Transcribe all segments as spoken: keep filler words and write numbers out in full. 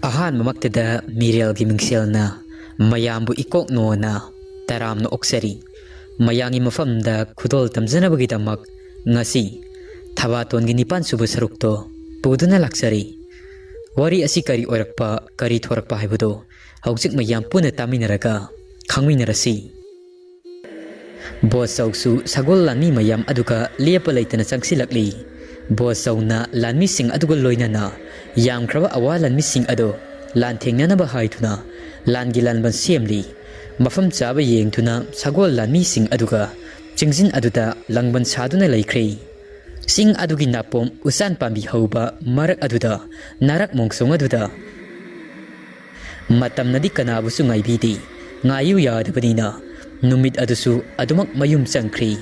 ꯑꯍꯥꯟꯕꯃꯛꯇꯗ ꯃꯤꯔꯦꯜꯒꯤ ꯃꯤꯡꯁꯦꯜꯅ ꯃꯌꯥꯝꯕꯨ ꯏꯀꯣꯛ ꯅꯣꯟꯅ ꯇꯔꯥꯝꯅ ꯑꯣꯛꯆꯔꯤ꯫ ꯃꯌꯥꯝꯒꯤ ꯃꯐꯝꯗ ꯈꯨꯗꯣꯜ ꯇꯝꯖꯅꯕꯒꯤꯗꯃꯛ ꯉꯁꯤ ꯊꯕꯥꯇꯣꯟꯒꯤ ꯅꯤꯄꯥꯟ ꯁꯨꯕ ꯁꯔꯨꯛꯇꯣ ꯄꯨꯗꯨꯅ ꯂꯥꯛꯆꯔꯤ꯫ ꯋꯥꯔꯤ ꯑꯁꯤ ꯀꯔꯤ ꯑꯣꯏꯔꯛꯄ, ꯀꯔꯤ ꯊꯣꯔꯛꯄ ꯍꯥꯏꯕꯗꯣ ꯍꯧꯖꯤꯛ ꯃꯌꯥꯝ ꯄꯨꯟꯅ ꯇꯥꯃꯤꯟꯅꯔꯒ ꯈꯪꯃꯤꯟꯅꯔꯁꯤ꯫ ꯕꯣꯁꯆꯧꯁꯨ ꯁꯒꯣꯜ ꯂꯥꯟꯃꯤ ꯃꯌꯥꯝ ꯑꯗꯨꯒ ꯂꯦꯞꯄ ꯂꯩꯇꯅ ꯆꯪꯁꯤꯜꯂꯛꯂꯤ꯫ ꯕꯣꯁꯆꯧꯅ ꯂꯥꯟꯃꯤꯁꯤꯡ ꯑꯗꯨꯒ ꯂꯣꯏꯅꯅ ꯌꯥꯝꯈ꯭ꯔꯕ ꯑꯋꯥ ꯂꯥꯟꯃꯤꯁꯤꯡ ꯑꯗꯨ ꯂꯥꯟꯊꯦꯡꯅꯅꯕ ꯍꯥꯏꯗꯨꯅ ꯂꯥꯟꯒꯤ ꯂꯥꯟꯕꯟ ꯁꯦꯝꯂꯤ꯫ ꯃꯐꯝ ꯆꯥꯕ ꯌꯦꯡꯗꯨꯅ ꯁꯒꯣꯜ ꯂꯥꯟꯃꯤꯁꯤꯡ ꯑꯗꯨꯒ ꯆꯤꯡꯖꯤꯟ ꯑꯗꯨꯗ ꯂꯥꯡꯕꯟ ꯁꯥꯗꯨꯅ ꯂꯩꯈ꯭ꯔꯦ꯫ ꯆꯤꯡ ꯑꯗꯨꯒꯤ ꯅꯥꯄꯣꯝ ꯎꯆꯥꯟ ꯄꯥꯝꯕꯤ ꯍꯧꯕ ꯃꯔꯛ ꯑꯗꯨꯗ, ꯅꯥꯔꯛ ꯃꯣꯡꯁꯣꯡ ꯑꯗꯨꯗ, ꯃꯇꯝꯅꯗꯤ ꯀꯅꯥꯕꯨꯁꯨ ꯉꯥꯏꯕꯤꯗꯦ꯫ ꯉꯥꯏꯌꯨ ꯌꯥꯗꯕꯅꯤꯅ ꯅꯨꯃꯤꯠ ꯑꯗꯨꯁꯨ ꯑꯗꯨꯃꯛ ꯃꯌꯨꯝ ꯆꯪꯈ꯭ꯔꯦ꯫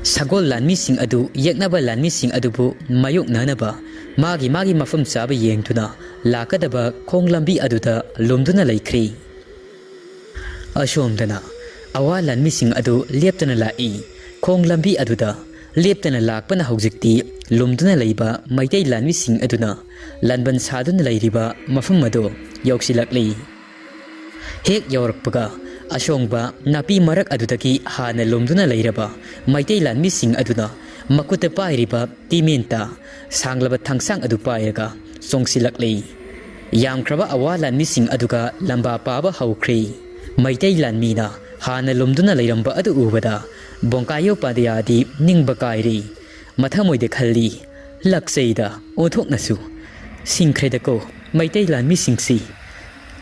ꯁꯒꯣꯜ ꯂꯥꯟꯃꯤꯁꯤꯡ ꯑꯗꯨ ꯌꯦꯛꯅꯕ ꯂꯥꯟꯃꯤꯁꯤꯡ ꯑꯗꯨꯕꯨ ꯃꯥꯌꯣꯛꯅꯅꯕ ꯃꯥꯒꯤ ꯃꯥꯒꯤ ꯃꯐꯝ ꯆꯥꯕ ꯌꯦꯡꯗꯨꯅ ꯂꯥꯛꯀꯗꯕ ꯈꯣꯡ ꯂꯝꯕꯤ ꯑꯗꯨꯗ ꯂꯨꯝꯗꯨꯅ ꯂꯩꯈ꯭ꯔꯦ꯫ ꯑꯁꯣꯝꯗꯅ ꯑꯋꯥ ꯂꯥꯟꯃꯤꯁꯤꯡ ꯑꯗꯨ ꯂꯦꯞꯇꯅ ꯂꯥꯛꯏ꯫ ꯈꯣꯡ ꯂꯝꯕꯤ ꯑꯗꯨꯗ ꯂꯦꯞꯇꯅ ꯂꯥꯛꯄꯅ ꯍꯧꯖꯤꯛꯇꯤ ꯂꯨꯝꯗꯨꯅ ꯂꯩꯕ ꯃꯩꯇꯩ ꯂꯥꯟꯃꯤꯁꯤꯡ ꯑꯗꯨꯅ ꯂꯥꯟꯕꯟ ꯁꯥꯗꯨꯅ ꯂꯩꯔꯤꯕ ꯃꯐꯝ ꯑꯗꯨ ꯌꯧꯁꯤꯜꯂꯛꯂꯤ꯫ ꯍꯦꯛ ꯌꯧꯔꯛꯄꯒ ꯑꯁꯣꯡꯕ ꯅꯥꯄꯤ ꯃꯔꯛ ꯑꯗꯨꯗꯒꯤ ꯍꯥꯟꯅ ꯂꯨꯝꯗꯨꯅ ꯂꯩꯔꯕ ꯃꯩꯇꯩ ꯂꯥꯟꯃꯤꯁꯤꯡ ꯑꯗꯨꯅ ꯃꯈꯨꯠꯇ ꯄꯥꯏꯔꯤꯕ ꯇꯤꯃꯦꯟꯇ ꯁꯥꯡꯂꯕ ꯊꯥꯡꯁꯥꯡ ꯑꯗꯨ ꯄꯥꯏꯔꯒ ꯆꯣꯡꯁꯤꯜꯂꯛꯂꯤ꯫ ꯌꯥꯝꯈ꯭ꯔꯕ ꯑꯋꯥ ꯂꯥꯟꯃꯤꯁꯤꯡ ꯑꯗꯨꯒ ꯂꯝꯕꯥ ꯄꯥꯕ ꯍꯧꯈ꯭ꯔꯦ꯫ ꯃꯩꯇꯩ ꯂꯥꯟꯃꯤꯅ ꯍꯥꯟꯅ ꯂꯨꯝꯗꯨꯅ ꯂꯩꯔꯝꯕ ꯑꯗꯨ ꯎꯕꯗ ꯕꯣꯡꯀꯥꯌꯣ ꯄꯥꯗꯤꯌꯥꯗꯤ ꯅꯤꯡꯕ ꯀꯥꯏꯔꯦ꯫ ꯃꯊꯃꯣꯏꯗ ꯈꯜꯂꯤ, "ꯂꯛꯆꯩꯗ ꯑꯣꯟꯊꯣꯛꯅꯁꯨ꯫ ꯁꯤꯡꯈ꯭ꯔꯦꯗꯀꯣ ꯃꯩꯇꯩ ꯂꯥꯟꯃꯤꯁꯤꯡꯁꯤ꯫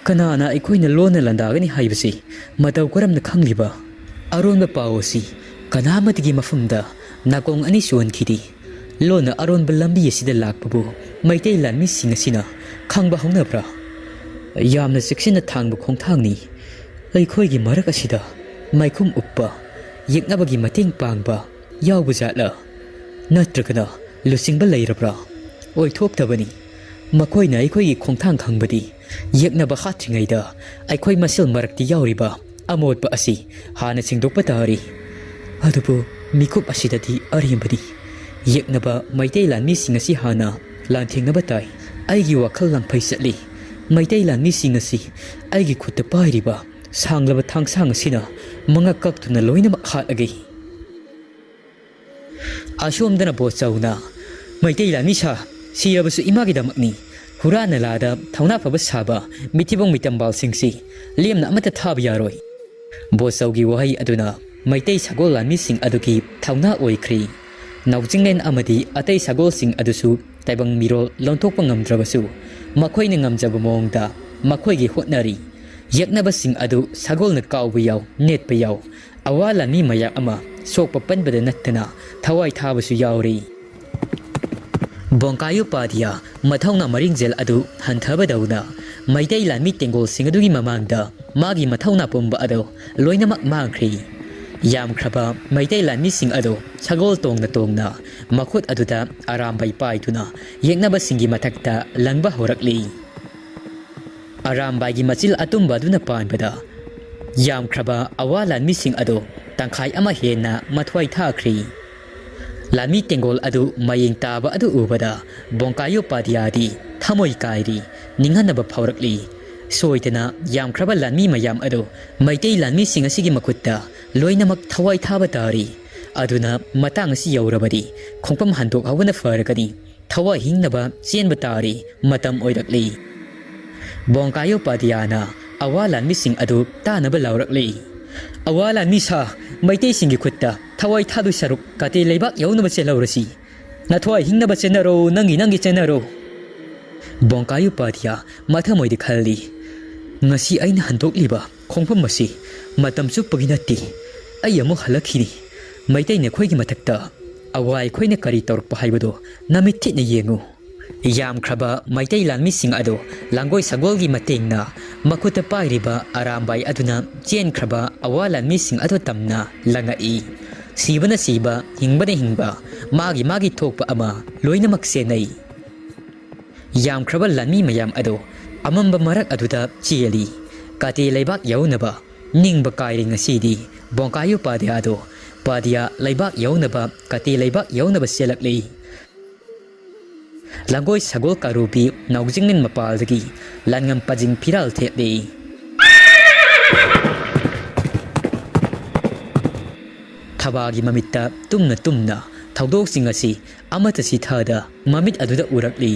ꯀꯅꯥꯅ ꯑꯩꯈꯣꯏꯅ ꯂꯣꯟꯅ ꯂꯥꯟꯗꯥꯒꯅꯤ ꯍꯥꯏꯕꯁꯤ ꯃꯇꯧ ꯀꯔꯝꯅ ꯈꯪꯂꯤꯕ? ꯑꯔꯣꯟꯕ ꯄꯥꯎ ꯑꯁꯤ ꯀꯅꯥꯃꯠꯇꯒꯤ ꯃꯐꯝꯗ ꯅꯥꯀꯣꯡ ꯑꯅꯤ ꯁꯣꯟꯈꯤꯗꯦ꯫ ꯂꯣꯟꯅ ꯑꯔꯣꯟꯕ ꯂꯝꯕꯤ ꯑꯁꯤꯗ ꯂꯥꯛꯄꯕꯨ ꯃꯩꯇꯩ ꯂꯥꯟꯃꯤꯁꯤꯡ ꯑꯁꯤꯅ ꯈꯪꯕ ꯍꯧꯅꯕ꯭ꯔꯥ? ꯌꯥꯝꯅ ꯆꯦꯛꯁꯤꯟꯅ ꯊꯥꯡꯕ ꯈꯣꯡꯊꯥꯡꯅꯤ꯫ ꯑꯩꯈꯣꯏꯒꯤ ꯃꯔꯛ ꯑꯁꯤꯗ ꯃꯥꯏꯈꯨꯝ ꯎꯞꯄ, ꯌꯦꯛꯅꯕꯒꯤ ꯃꯇꯦꯡ ꯄꯥꯡꯕ ꯌꯥꯎꯕ ꯖꯥꯠꯂ? ꯅꯠꯇ꯭ꯔꯒꯅ ꯂꯨꯆꯤꯡꯕ ꯂꯩꯔꯕ꯭ꯔꯥ? ꯑꯣꯏꯊꯣꯛꯇꯕꯅꯤ꯫ ꯃꯈꯣꯏꯅ ꯑꯩꯈꯣꯏꯒꯤ ꯈꯣꯡꯊꯥꯡ ꯈꯪꯕꯗꯤ ꯌꯦꯛꯅꯕ ꯍꯥꯠꯇ꯭ꯔꯤꯉꯩꯗ ꯑꯩꯈꯣꯏ ꯃꯁꯦꯜ ꯃꯔꯛꯇ ꯌꯥꯎꯔꯤꯕ ꯑꯃꯣꯠꯄ ꯑꯁꯤ ꯍꯥꯟꯅ ꯁꯦꯡꯗꯣꯛꯄ ꯇꯥꯔꯤ꯫ ꯑꯗꯨꯕꯨ ꯃꯤꯀꯨꯞ ꯑꯁꯤꯗꯗꯤ ꯑꯔꯦꯝꯕꯅꯤ꯫ ꯌꯦꯛꯅꯕ ꯃꯩꯇꯩ ꯂꯥꯟꯃꯤꯁꯤꯡ ꯑꯁꯤ ꯍꯥꯟꯅ ꯂꯥꯟꯊꯦꯡꯅꯕ ꯇꯥꯏ꯫ ꯑꯩꯒꯤ ꯋꯥꯈꯜ ꯂꯥꯡꯐꯩ ꯆꯠꯂꯤ꯫ ꯃꯩꯇꯩ ꯂꯥꯟꯃꯤꯁꯤꯡ ꯑꯁꯤ ꯑꯩꯒꯤ ꯈꯨꯠꯇ ꯄꯥꯏꯔꯤꯕ ꯁꯥꯡꯂꯕ ꯊꯥꯡꯁꯥꯡ ꯑꯁꯤꯅ ꯃꯉꯛ ꯀꯛꯇꯨꯅ ꯂꯣꯏꯅꯃꯛ ꯍꯥꯠꯂꯒꯦ꯫ ꯑꯁꯣꯝꯗꯅ ꯕꯣꯆꯧꯅ, "ꯃꯩꯇꯩ ꯂꯥꯟꯃꯤ ꯁꯥ, ꯁꯤꯔꯕꯁꯨ ꯏꯃꯥꯒꯤꯗꯃꯛꯅꯤ꯫ ꯍꯨꯔꯥꯟ ꯅꯂꯥꯗ ꯊꯧꯅꯥ ꯐꯕ ꯁꯥꯕ ꯃꯤꯊꯤꯕꯣꯡ ꯃꯤꯇꯝꯕꯥꯜꯁꯤꯡꯁꯤ ꯂꯦꯝꯅ ꯑꯃꯠꯇ ꯊꯥꯕ ꯌꯥꯔꯣꯏ"꯫ ꯕꯣꯆꯧꯒꯤ ꯋꯥꯍꯩ ꯑꯗꯨꯅ ꯃꯩꯇꯩ ꯁꯒꯣꯜ ꯂꯥꯟꯃꯤꯁꯤꯡ ꯑꯗꯨꯒꯤ ꯊꯧꯅꯥ ꯑꯣꯏꯈ꯭ꯔꯤ꯫ ꯅꯥꯎꯆꯤꯡꯂꯦꯟ ꯑꯃꯗꯤ ꯑꯇꯩ ꯁꯒꯣꯜꯁꯤꯡ ꯑꯗꯨꯁꯨ ꯇꯥꯏꯕꯪ ꯃꯤꯔꯣꯜ ꯂꯣꯟꯊꯣꯛꯄ ꯉꯝꯗ꯭ꯔꯕꯁꯨ, ꯃꯈꯣꯏꯅ ꯉꯝꯖꯕ ꯃꯑꯣꯡꯗ ꯃꯈꯣꯏꯒꯤ ꯍꯣꯠꯅꯔꯤ꯫ ꯌꯦꯛꯅꯕꯁꯤꯡ ꯑꯗꯨ ꯁꯒꯣꯜꯅ ꯀꯥꯎꯕ ꯌꯥꯎ, ꯅꯦꯠꯄ ꯌꯥꯎ, ꯑꯋꯥ ꯂꯥꯟꯃꯤ ꯃꯌꯥꯝ ꯑꯃ ꯁꯣꯛꯄ ꯄꯟꯕꯗ ꯅꯠꯇꯅ ꯊꯋꯥꯏ ꯊꯥꯕꯁꯨ ꯌꯥꯎꯔꯤ꯫ ꯕꯣꯡꯀꯥꯌꯨ ꯄꯥꯗꯤꯌꯥ ꯃꯊꯧꯅꯥ ꯃꯔꯤꯡꯖꯦꯜ ꯑꯗꯨ ꯍꯟꯊꯕꯗꯧꯅ ꯃꯩꯇꯩ ꯂꯥꯟꯃꯤ ꯇꯦꯡꯒꯣꯜꯁꯤꯡ ꯑꯗꯨꯒꯤ ꯃꯃꯥꯡꯗ ꯃꯥꯒꯤ ꯃꯊꯧꯅꯥ ꯄꯨꯝꯕ ꯑꯗꯨ ꯂꯣꯏꯅꯃꯛ ꯃꯥꯡꯈ꯭ꯔꯤ꯫ ꯌꯥꯝꯈ꯭ꯔꯕ ꯃꯩꯇꯩ ꯂꯥꯟꯃꯤꯁꯤꯡ ꯑꯗꯨ ꯁꯒꯣꯜ ꯇꯣꯡꯅ ꯇꯣꯡꯅ ꯃꯈꯨꯠ ꯑꯗꯨꯗ ꯑꯔꯥꯝꯕꯥꯏ ꯄꯥꯏꯗꯨꯅ ꯌꯦꯛꯅꯕꯁꯤꯡꯒꯤ ꯃꯊꯛꯇ ꯂꯪꯕ ꯍꯧꯔꯛꯂꯤ꯫ ꯑꯔꯥꯝꯕꯥꯏꯒꯤ ꯃꯆꯤꯜ ꯑꯇꯨꯝꯕ ꯑꯗꯨꯅ ꯄꯥꯟꯕꯗ ꯌꯥꯝꯈ꯭ꯔꯕ ꯑꯋꯥ ꯂꯥꯟꯃꯤꯁꯤꯡ ꯑꯗꯨ ꯇꯪꯈꯥꯏ ꯑꯃ ꯍꯦꯟꯅ ꯃꯊ꯭ꯋꯥꯏ ꯊꯥꯈ꯭ꯔꯤ꯫ ꯂꯥꯟꯃꯤ ꯇꯦꯡꯒꯣꯜ ꯑꯗꯨ ꯃꯌꯦꯡ ꯇꯥꯕ ꯑꯗꯨ ꯎꯕꯗ ꯕꯣꯡꯀꯥꯌꯣ ꯄꯥꯗꯤꯌꯥꯗꯤ ꯊꯃꯣꯏ ꯀꯥꯏꯔꯤ, ꯅꯤꯡꯍꯟꯅꯕ ꯐꯥꯎꯔꯛꯂꯤ꯫ ꯁꯣꯏꯗꯅ ꯌꯥꯝꯈ꯭ꯔꯕ ꯂꯥꯟꯃꯤ ꯃꯌꯥꯝ ꯑꯗꯨ ꯃꯩꯇꯩ ꯂꯥꯟꯃꯤꯁꯤꯡ ꯑꯁꯤꯒꯤ ꯃꯈꯨꯠꯇ ꯂꯣꯏꯅꯃꯛ ꯊꯋꯥꯏ ꯊꯥꯕ ꯇꯥꯔꯤ꯫ ꯑꯗꯨꯅ ꯃꯇꯥꯡ ꯑꯁꯤ ꯌꯧꯔꯕꯗꯤ ꯈꯣꯡꯐꯝ ꯍꯟꯗꯣꯛꯍꯧꯕꯅ ꯐꯔꯒꯅꯤ꯫ ꯊꯋꯥꯏ ꯍꯤꯡꯅꯕ ꯆꯦꯟꯕ ꯇꯥꯔꯤ꯫ ꯃꯇꯝ ꯑꯣꯏꯔꯛꯂꯤ꯫ ꯕꯣꯡꯀꯥꯌꯣ ꯄꯥꯗꯤꯌꯥꯅ ꯑꯋꯥ ꯂꯥꯟꯃꯤꯁꯤꯡ ꯑꯗꯨ ꯇꯥꯅꯕ ꯂꯥꯎꯔꯛꯂꯤ꯫ "ꯑꯋꯥ ꯂꯥꯟꯃꯤ ꯁꯥ, ꯃꯩꯇꯩꯁꯤꯡꯒꯤ ꯈꯨꯠꯇ ꯊꯋꯥꯏ ꯊꯥꯗꯣꯏ ꯁꯔꯨꯛ ꯀꯥꯇꯦ ꯂꯩꯕꯥꯛ ꯌꯧꯅꯕ ꯆꯦꯜꯍꯧꯔꯁꯤ꯫ ꯅꯊꯋꯥꯏ ꯍꯤꯡꯅꯕ ꯆꯦꯟꯅꯔꯣ, ꯅꯪꯒꯤ, ꯅꯪꯒꯤ ꯆꯦꯟꯅꯔꯣ"꯫ ꯕꯣꯡꯀꯥꯌꯨ ꯄꯥꯗꯤꯌꯥ ꯃꯊꯃꯣꯏꯗ ꯈꯜꯂꯤ, "ꯉꯁꯤ ꯑꯩꯅ ꯍꯟꯗꯣꯛꯂꯤꯕ ꯈꯣꯡꯐꯝ ꯑꯁꯤ ꯃꯇꯝ ꯆꯨꯞꯄꯒꯤ ꯅꯠꯇꯦ꯫ ꯑꯩ ꯑꯃꯨꯛ ꯍꯜꯂꯛꯈꯤꯅꯤ꯫ ꯃꯩꯇꯩꯅ ꯑꯩꯈꯣꯏꯒꯤ ꯃꯊꯛꯇ ꯑꯋꯥ ꯑꯩꯈꯣꯏꯅ ꯀꯔꯤ ꯇꯧꯔꯛꯄ ꯍꯥꯏꯕꯗꯨ ꯅꯃꯤꯠ ꯊꯤꯠꯅ ꯌꯦꯡꯉꯨ"꯫ ꯌꯥꯝꯈ꯭ꯔꯕ ꯃꯩꯇꯩ ꯂꯥꯟꯃꯤꯁꯤꯡ ꯑꯗꯨ ꯂꯥꯡꯒꯣꯏ ꯁꯒꯣꯜꯒꯤ ꯃꯇꯦꯡꯅ ꯃꯈꯨꯠꯇ ꯄꯥꯏꯔꯤꯕ ꯑꯔꯥꯝꯕꯥꯏ ꯑꯗꯨꯅ ꯆꯦꯟꯈ꯭ꯔꯕ ꯑꯋꯥ ꯂꯥꯟꯃꯤꯁꯤꯡ ꯑꯗꯨ ꯇꯝꯅ ꯂꯪꯉꯛꯏ꯫ ꯁꯤꯕꯅ ꯁꯤꯕ, ꯍꯤꯡꯕꯅ ꯍꯤꯡꯕ, ꯃꯥꯒꯤ ꯃꯥꯒꯤ ꯊꯣꯛꯄ ꯑꯃ ꯂꯣꯏꯅꯃꯛ ꯆꯦꯟꯅꯩ꯫ ꯌꯥꯝꯈ꯭ꯔꯕ ꯂꯥꯟꯃꯤ ꯃꯌꯥꯝ ꯑꯗꯨ ꯑꯃꯝꯕ ꯃꯔꯛ ꯑꯗꯨꯗ ꯆꯦꯜꯂꯤ꯫ ꯀꯥꯇꯦ ꯂꯩꯕꯥꯛ ꯌꯧꯅꯕ ꯅꯤꯡꯕ ꯀꯥꯏꯔꯦ ꯉꯁꯤꯗꯤ꯫ ꯕꯣꯡꯀꯥꯌꯨ ꯄꯥꯗꯤꯌꯥꯗꯣ, ꯄꯥꯗꯤꯌꯥ ꯂꯩꯕꯥꯛ ꯌꯧꯅꯕ, ꯀꯥꯇꯦ ꯂꯩꯕꯥꯛ ꯌꯧꯅꯕ ꯆꯦꯜꯂꯛꯂꯤ꯫ ꯂꯥꯡꯒꯣꯏ ꯁꯒꯣꯜ ꯀꯥꯔꯨꯕꯤ ꯅꯥꯎꯖꯤꯡꯂꯦꯟ ꯃꯄꯥꯜꯗꯒꯤ ꯂꯥꯟꯉꯝ ꯄꯥꯖꯤꯡ ꯐꯤꯔꯥꯜ ꯊꯦꯠꯂꯤ꯫ ꯊꯕꯥꯒꯤ ꯃꯃꯤꯠꯇ ꯇꯨꯝꯅ ꯇꯨꯝꯅ ꯊꯧꯗꯣꯛꯁꯤꯡ ꯑꯁꯤ ꯑꯃꯠꯇ ꯆꯤꯊꯗ ꯃꯃꯤꯠ ꯑꯗꯨꯗ ꯎꯔꯛꯂꯤ꯫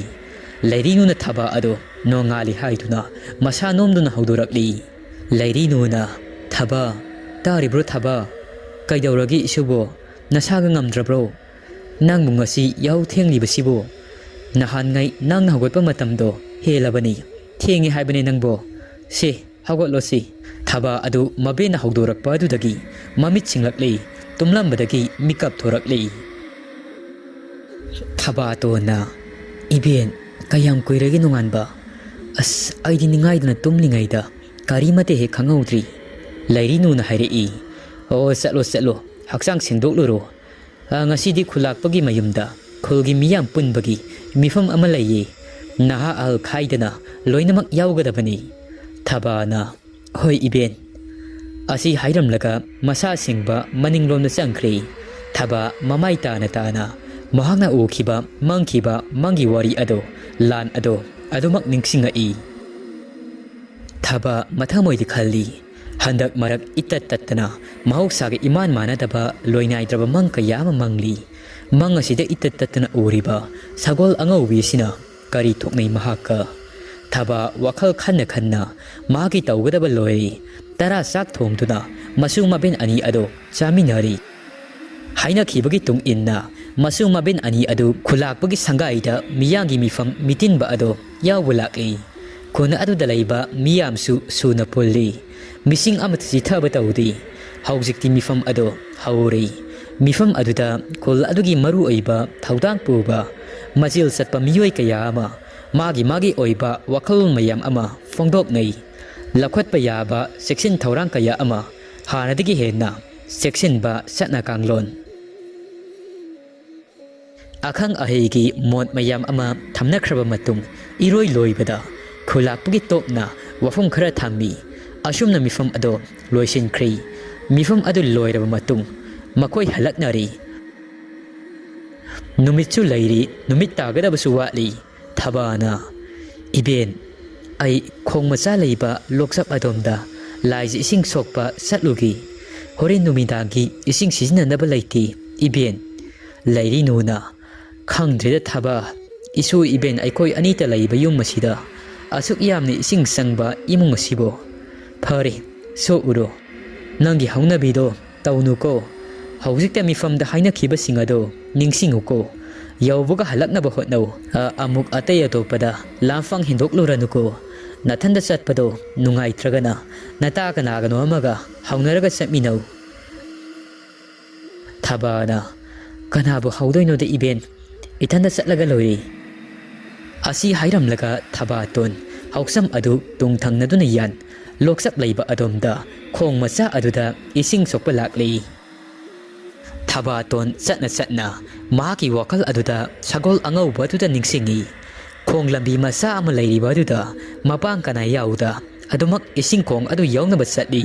ꯂꯩꯔꯤꯅꯨꯅ ꯊꯕꯥ ꯑꯗꯨ ꯅꯣꯡꯉꯥꯜꯂꯤ ꯍꯥꯏꯗꯨꯅ ꯃꯁꯥ ꯅꯣꯝꯗꯨꯅ ꯍꯧꯗꯣꯔꯛꯂꯤ꯫ ꯂꯩꯔꯤꯅꯨꯅ, "ꯊꯕꯥ, ꯇꯥꯔꯤꯕ꯭ꯔꯣ ꯊꯕꯥ? ꯀꯩꯗꯧꯔꯒꯦ ꯏꯁꯨꯕꯣ? ꯅꯁꯥꯒ ꯉꯝꯗ꯭ꯔꯕ꯭ꯔꯣ? ꯅꯪꯕꯨ ꯉꯁꯤ ꯌꯥꯍꯧ ꯊꯦꯡꯂꯤꯕꯁꯤꯕꯨ? ꯅꯍꯥꯟꯉꯩ ꯅꯪꯅ ꯍꯧꯒꯠꯄ ꯃꯇꯝꯗꯣ ꯍꯦꯜꯂꯕꯅꯤ꯫ ꯊꯦꯡꯉꯦ ꯍꯥꯏꯕꯅꯦ ꯅꯪꯕꯣ꯫ ꯁꯦ, ꯍꯧꯒꯠꯂꯣ ꯁꯤ꯫" ꯊꯕꯥ ꯑꯗꯨ ꯃꯕꯦꯟꯅ ꯍꯧꯗꯣꯔꯛꯄ ꯑꯗꯨꯗꯒꯤ ꯃꯃꯤꯠ ꯁꯤꯡꯂꯛꯂꯤ, ꯇꯨꯝꯂꯝꯕꯗꯒꯤ ꯃꯤꯀꯞ ꯊꯣꯔꯛꯂꯤ꯫ ꯊꯕꯥꯇꯣꯟꯅ, "ꯏꯕꯦꯟ, ꯀꯌꯥꯝ ꯀꯨꯏꯔꯒꯦ ꯅꯣꯡꯉꯥꯟꯕ? ꯑꯁ, ꯑꯩꯗꯤ ꯅꯤꯡꯉꯥꯏꯗꯅ ꯇꯨꯝꯂꯤꯉꯩꯗ ꯀꯔꯤꯃꯠꯇ ꯍꯦꯛ ꯈꯪꯍꯧꯗ꯭ꯔꯤ꯫" ꯂꯩꯔꯤꯅꯨꯅ ꯍꯥꯏꯔꯛꯏ, "ꯑꯣ, ꯆꯠꯂꯣ, ꯆꯠꯂꯣ, ꯍꯛꯆꯥꯡ ꯁꯦꯡꯗꯣꯛꯂꯨꯔꯣ꯫ ꯑ, ꯉꯁꯤꯗꯤ ꯈꯨꯜꯂꯥꯛꯄꯒꯤ ꯃꯌꯨꯝꯗ ꯈꯨꯜꯒꯤ ꯃꯤꯌꯥꯝ ꯄꯨꯟꯕꯒꯤ ꯃꯤꯐꯝ ꯑꯃ ꯂꯩꯌꯦ꯫ ꯅꯍꯥ ꯑꯍꯜ ꯈꯥꯏꯗꯅ ꯂꯣꯏꯅꯃꯛ ꯌꯥꯎꯒꯗꯕꯅꯤ꯫" ꯊꯕꯥꯅ, "ꯍꯣꯏ ꯏꯕꯦꯟ꯫" ꯑꯁꯤ ꯍꯥꯏꯔꯝꯂꯒ ꯃꯁꯥ ꯁꯦꯡꯕ ꯃꯅꯤꯡꯂꯣꯝꯗ ꯆꯪꯈ꯭ꯔꯦ꯫ ꯊꯕꯥ ꯃꯃꯥꯏ ꯇꯥꯅ ꯇꯥꯅ ꯃꯍꯥꯛꯅ ꯎꯈꯤꯕ ꯃꯪꯈꯤꯕ ꯃꯪꯒꯤ ꯋꯥꯔꯤ ꯑꯗꯣ, ꯂꯥꯟ ꯑꯗꯣ ꯑꯗꯨꯃꯛ ꯅꯤꯡꯁꯤꯡꯉꯛꯏ꯫ ꯊꯕꯥ ꯃꯊꯃꯣꯏꯗ ꯈꯜꯂꯤ꯫ ꯍꯟꯗꯛ ꯃꯔꯛ ꯏꯇꯠ ꯇꯠꯇꯅ ꯃꯍꯧꯁꯥꯒ ꯏꯃꯥꯟ ꯃꯥꯟꯅꯗꯕ ꯂꯣꯏꯅꯥꯏꯗ꯭ꯔꯕ ꯃꯪ ꯀꯌꯥ ꯑꯃ ꯃꯪꯂꯤ꯫ ꯃꯪ ꯑꯁꯤꯗ ꯏꯇꯠ ꯇꯠꯇꯅ ꯎꯔꯤꯕ ꯁꯒꯣꯜ ꯑꯉꯧꯕꯤꯁꯤꯅ ꯀꯔꯤ ꯊꯣꯛꯅꯩ ꯃꯍꯥꯛꯀ? ꯊꯕꯥ ꯋꯥꯈꯜ ꯈꯟꯅ ꯈꯟꯅ ꯃꯍꯥꯛꯀꯤ ꯇꯧꯒꯗꯕ ꯂꯣꯏꯔꯦ꯫ ꯇꯔꯥ ꯆꯥꯛ ꯊꯣꯡꯗꯨꯅ ꯃꯁꯨ ꯃꯕꯦꯟ ꯑꯅꯤ ꯑꯗꯨ ꯆꯥꯃꯤꯟꯅꯔꯤ꯫ ꯍꯥꯏꯅꯈꯤꯕꯒꯤ ꯇꯨꯡ ꯏꯟꯅ ꯃꯁꯨ ꯃꯕꯦꯟ ꯑꯅꯤ ꯑꯗꯨ ꯈꯨꯂꯥꯛꯄꯒꯤ ꯁꯪꯒꯥꯏꯗ ꯃꯤꯌꯥꯝꯒꯤ ꯃꯤꯐꯝ ꯃꯤꯇꯤꯟꯕ ꯑꯗꯨ ꯌꯥꯎꯕ ꯂꯥꯛꯂꯤ꯫ ꯈꯨꯟ ꯑꯗꯨꯗ ꯂꯩꯕ ꯃꯤꯌꯥꯝꯁꯨ ꯁꯨꯅ ꯄꯨꯜꯂꯤ꯫ ꯃꯤꯁꯤꯡ ꯑꯃꯠꯇ ꯆꯤꯊꯕ ꯇꯧꯗꯦ꯫ ꯍꯧꯖꯤꯛꯇꯤ ꯃꯤꯐꯝ ꯑꯗꯨ ꯍꯧꯔꯦ꯫ ꯃꯤꯐꯝ ꯑꯗꯨꯗ ꯈꯨꯜ ꯑꯗꯨꯒꯤ ꯃꯔꯨꯑꯣꯏꯕ ꯊꯧꯗꯥꯡ ꯄꯨꯕ, ꯃꯆꯤꯜ ꯆꯠꯄ ꯃꯤꯑꯣꯏ ꯀꯌꯥ ꯑꯃ ꯃꯥꯒꯤ ꯃꯥꯒꯤ ꯑꯣꯏꯕ ꯋꯥꯈꯜꯂꯣꯟ ꯃꯌꯥꯝ ꯑꯃ ꯐꯣꯡꯗꯣꯛꯅꯩ꯫ ꯂꯧꯈꯠꯄ ꯌꯥꯕ ꯆꯦꯛꯁꯤꯟ ꯊꯧꯔꯥꯡ ꯀꯌꯥ ꯑꯃ ꯍꯥꯟꯅꯗꯒꯤ ꯍꯦꯟꯅ ꯆꯦꯛꯁꯤꯟꯕ ꯆꯠꯅ ꯀꯥꯡꯂꯣꯟ꯫ ꯑꯈꯪ ꯑꯍꯩꯒꯤ ꯃꯣꯠ ꯃꯌꯥꯝ ꯑꯃ ꯊꯝꯅꯈ꯭ꯔꯕ ꯃꯇꯨꯡ, ꯏꯔꯣꯏ ꯂꯣꯏꯕꯗ ꯈꯨꯂꯥꯛꯄꯒꯤ ꯇꯣꯞꯅ ꯋꯥꯐꯝ ꯈꯔ ꯊꯝꯃꯤ꯫ ꯑꯁꯨꯝꯅ ꯃꯤꯐꯝ ꯑꯗꯨ ꯂꯣꯏꯁꯤꯟꯈ꯭ꯔꯤ꯫ ꯃꯤꯐꯝ ꯑꯗꯨ ꯂꯣꯏꯔꯕ ꯃꯇꯨꯡ, ꯃꯈꯣꯏ ꯍꯜꯂꯛꯅꯔꯤ꯫ ꯅꯨꯃꯤꯠꯁꯨ ꯂꯩꯔꯤ, ꯅꯨꯃꯤꯠ ꯇꯥꯒꯗꯕꯁꯨ ꯋꯥꯠꯂꯤ꯫ ꯊꯕꯥꯅ, "ꯏꯕꯦꯟ, ꯑꯩ ꯈꯣꯡ ꯃꯆꯥ ꯂꯩꯕ ꯂꯣꯛꯆꯞ ꯑꯗꯣꯝꯗ ꯂꯥꯏꯁꯤ ꯏꯁꯤꯡ ꯁꯣꯛꯄ ꯆꯠꯂꯨꯒꯦ꯫ ꯍꯣꯔꯦꯟ ꯅꯨꯃꯤꯗꯥꯡꯒꯤ ꯏꯁꯤꯡ ꯁꯤꯖꯤꯟꯅꯅꯕ ꯂꯩꯇꯦ, ꯏꯕꯦꯟ꯫" ꯂꯩꯔꯤ ꯅꯨꯅ, "ꯈꯪꯗ꯭ꯔꯦꯗ ꯊꯕꯥ, ꯏꯁꯨ ꯏꯕꯦꯟ ꯑꯩꯈꯣꯏ ꯑꯅꯤꯇ ꯂꯩꯕ ꯌꯨꯝ ꯑꯁꯤꯗ ꯑꯁꯨꯛ ꯌꯥꯝꯅ ꯏꯁꯤꯡ ꯆꯪꯕ ꯏꯃꯨꯡ ꯑꯁꯤꯕꯨ꯫ ꯐꯔꯦ, ꯁꯣꯛꯎꯔꯣ꯫ ꯅꯪꯒꯤ ꯍꯧꯅꯕꯤꯗꯣ ꯇꯧꯅꯨꯀꯣ꯫ ꯍꯧꯖꯤꯛꯇ ꯃꯤꯐꯝꯗ ꯍꯥꯏꯅꯈꯤꯕꯁꯤꯡ ꯑꯗꯣ ꯅꯤꯡꯁꯤꯡꯉꯨꯀꯣ꯫ ꯌꯧꯕꯒ ꯍꯜꯂꯛꯅꯕ ꯍꯣꯠꯅꯧ꯫ ꯑ, ꯑꯃꯨꯛ ꯑꯇꯩ ꯑꯇꯣꯞꯄꯗ ꯂꯥꯟꯐꯝ ꯍꯦꯟꯗꯣꯛꯂꯨꯔꯅꯨꯀꯣ꯫ ꯅꯊꯟꯗ ꯆꯠꯄꯗꯣ ꯅꯨꯡꯉꯥꯏꯇ꯭ꯔꯒꯅ ꯅꯇꯥ ꯀꯅꯥꯒꯅꯣ ꯑꯃꯒ ꯍꯧꯅꯔꯒ ꯆꯠꯃꯤꯟꯅꯧ꯫" ꯊꯕꯥꯅ, "ꯀꯅꯥꯕꯨ ꯍꯧꯗꯣꯏꯅꯣꯗ ꯏꯕꯦꯟ? ꯏꯊꯟꯗ ꯆꯠꯂꯒ ꯂꯣꯏꯔꯦ꯫" ꯑꯁꯤ ꯍꯥꯏꯔꯝꯂꯒ ꯊꯕꯥꯇꯣꯟ ꯍꯧꯁꯝ ꯑꯗꯨ ꯇꯨꯡ ꯊꯪꯅꯗꯨꯅ ꯌꯥꯟ ꯂꯣꯛꯆꯞ ꯂꯩꯕ ꯑꯗꯣꯝꯗ ꯈꯣꯡ ꯃꯆꯥ ꯑꯗꯨꯗ ꯏꯁꯤꯡ ꯁꯣꯛꯄ ꯂꯥꯛꯂꯤ꯫ ꯊꯕꯥꯇꯣꯟ ꯆꯠꯅ ꯆꯠꯅ ꯃꯍꯥꯛꯀꯤ ꯋꯥꯈꯜ ꯑꯗꯨꯗ ꯁꯒꯣꯜ ꯑꯉꯧꯕ ꯑꯗꯨꯗ ꯅꯤꯡꯁꯤꯡꯉꯤ꯫ ꯈꯣꯡ ꯂꯝꯕꯤ ꯃꯆꯥ ꯑꯃ ꯂꯩꯔꯤꯕ ꯑꯗꯨꯗ ꯃꯄꯥꯡ ꯀꯅꯥ ꯌꯥꯎꯗ ꯑꯗꯨꯃꯛ ꯏꯁꯤꯡ ꯈꯣꯡ ꯑꯗꯨ ꯌꯧꯅꯕ ꯆꯠꯂꯤ꯫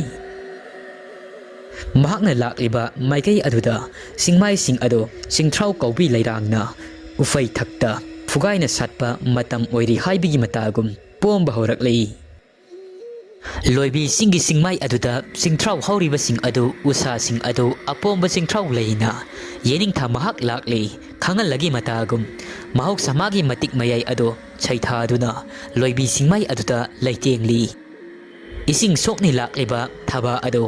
ꯃꯍꯥꯛꯅ ꯂꯥꯛꯂꯤꯕ ꯃꯥꯏꯀꯩ ꯑꯗꯨꯗ ꯆꯤꯡꯃꯥꯏꯁꯤꯡ ꯑꯗꯨ ꯆꯤꯡꯊ꯭ꯔꯥꯎ ꯀꯧꯕꯤ ꯂꯩꯔꯥꯡꯅ ꯎꯐꯩ ꯊꯛꯇ ꯐꯨꯒꯥꯏꯅ ꯁꯥꯠꯄ ꯃꯇꯝ ꯑꯣꯏꯔꯤ ꯍꯥꯏꯕꯒꯤ ꯃꯇꯥꯒꯨꯝ ꯄꯣꯝꯕ ꯍꯧꯔꯛꯂꯤ꯫ ꯂꯣꯏꯕꯤꯁꯤꯡꯒꯤ ꯆꯤꯡꯃꯥꯏ ꯑꯗꯨꯗ ꯆꯤꯡꯊ꯭ꯔꯥꯎ ꯍꯧꯔꯤꯕꯁꯤꯡ ꯑꯗꯨ, ꯎꯁꯥꯁꯤꯡ ꯑꯗꯨ ꯑꯄꯣꯝꯕ ꯆꯤꯡꯊ꯭ꯔꯥꯎ ꯂꯩꯅ ꯌꯦꯅꯤꯡꯊꯥ ꯃꯍꯥꯛ ꯂꯥꯛꯂꯤ ꯈꯪꯍꯜꯂꯒꯤ ꯃꯇꯥꯒꯨꯝ ꯃꯍꯧꯁꯥ ꯃꯥꯒꯤ ꯃꯇꯤꯛ ꯃꯌꯥꯏ ꯑꯗꯨ ꯁꯩꯊꯥꯗꯨꯅ ꯂꯣꯏꯕꯤ ꯆꯤꯡꯃꯥꯏ ꯑꯗꯨꯗ ꯂꯩꯇꯦꯡꯂꯤ꯫ ꯏꯁꯤꯡ ꯁꯣꯛꯅꯤ ꯂꯥꯛꯂꯤꯕ ꯊꯕꯥ ꯑꯗꯨ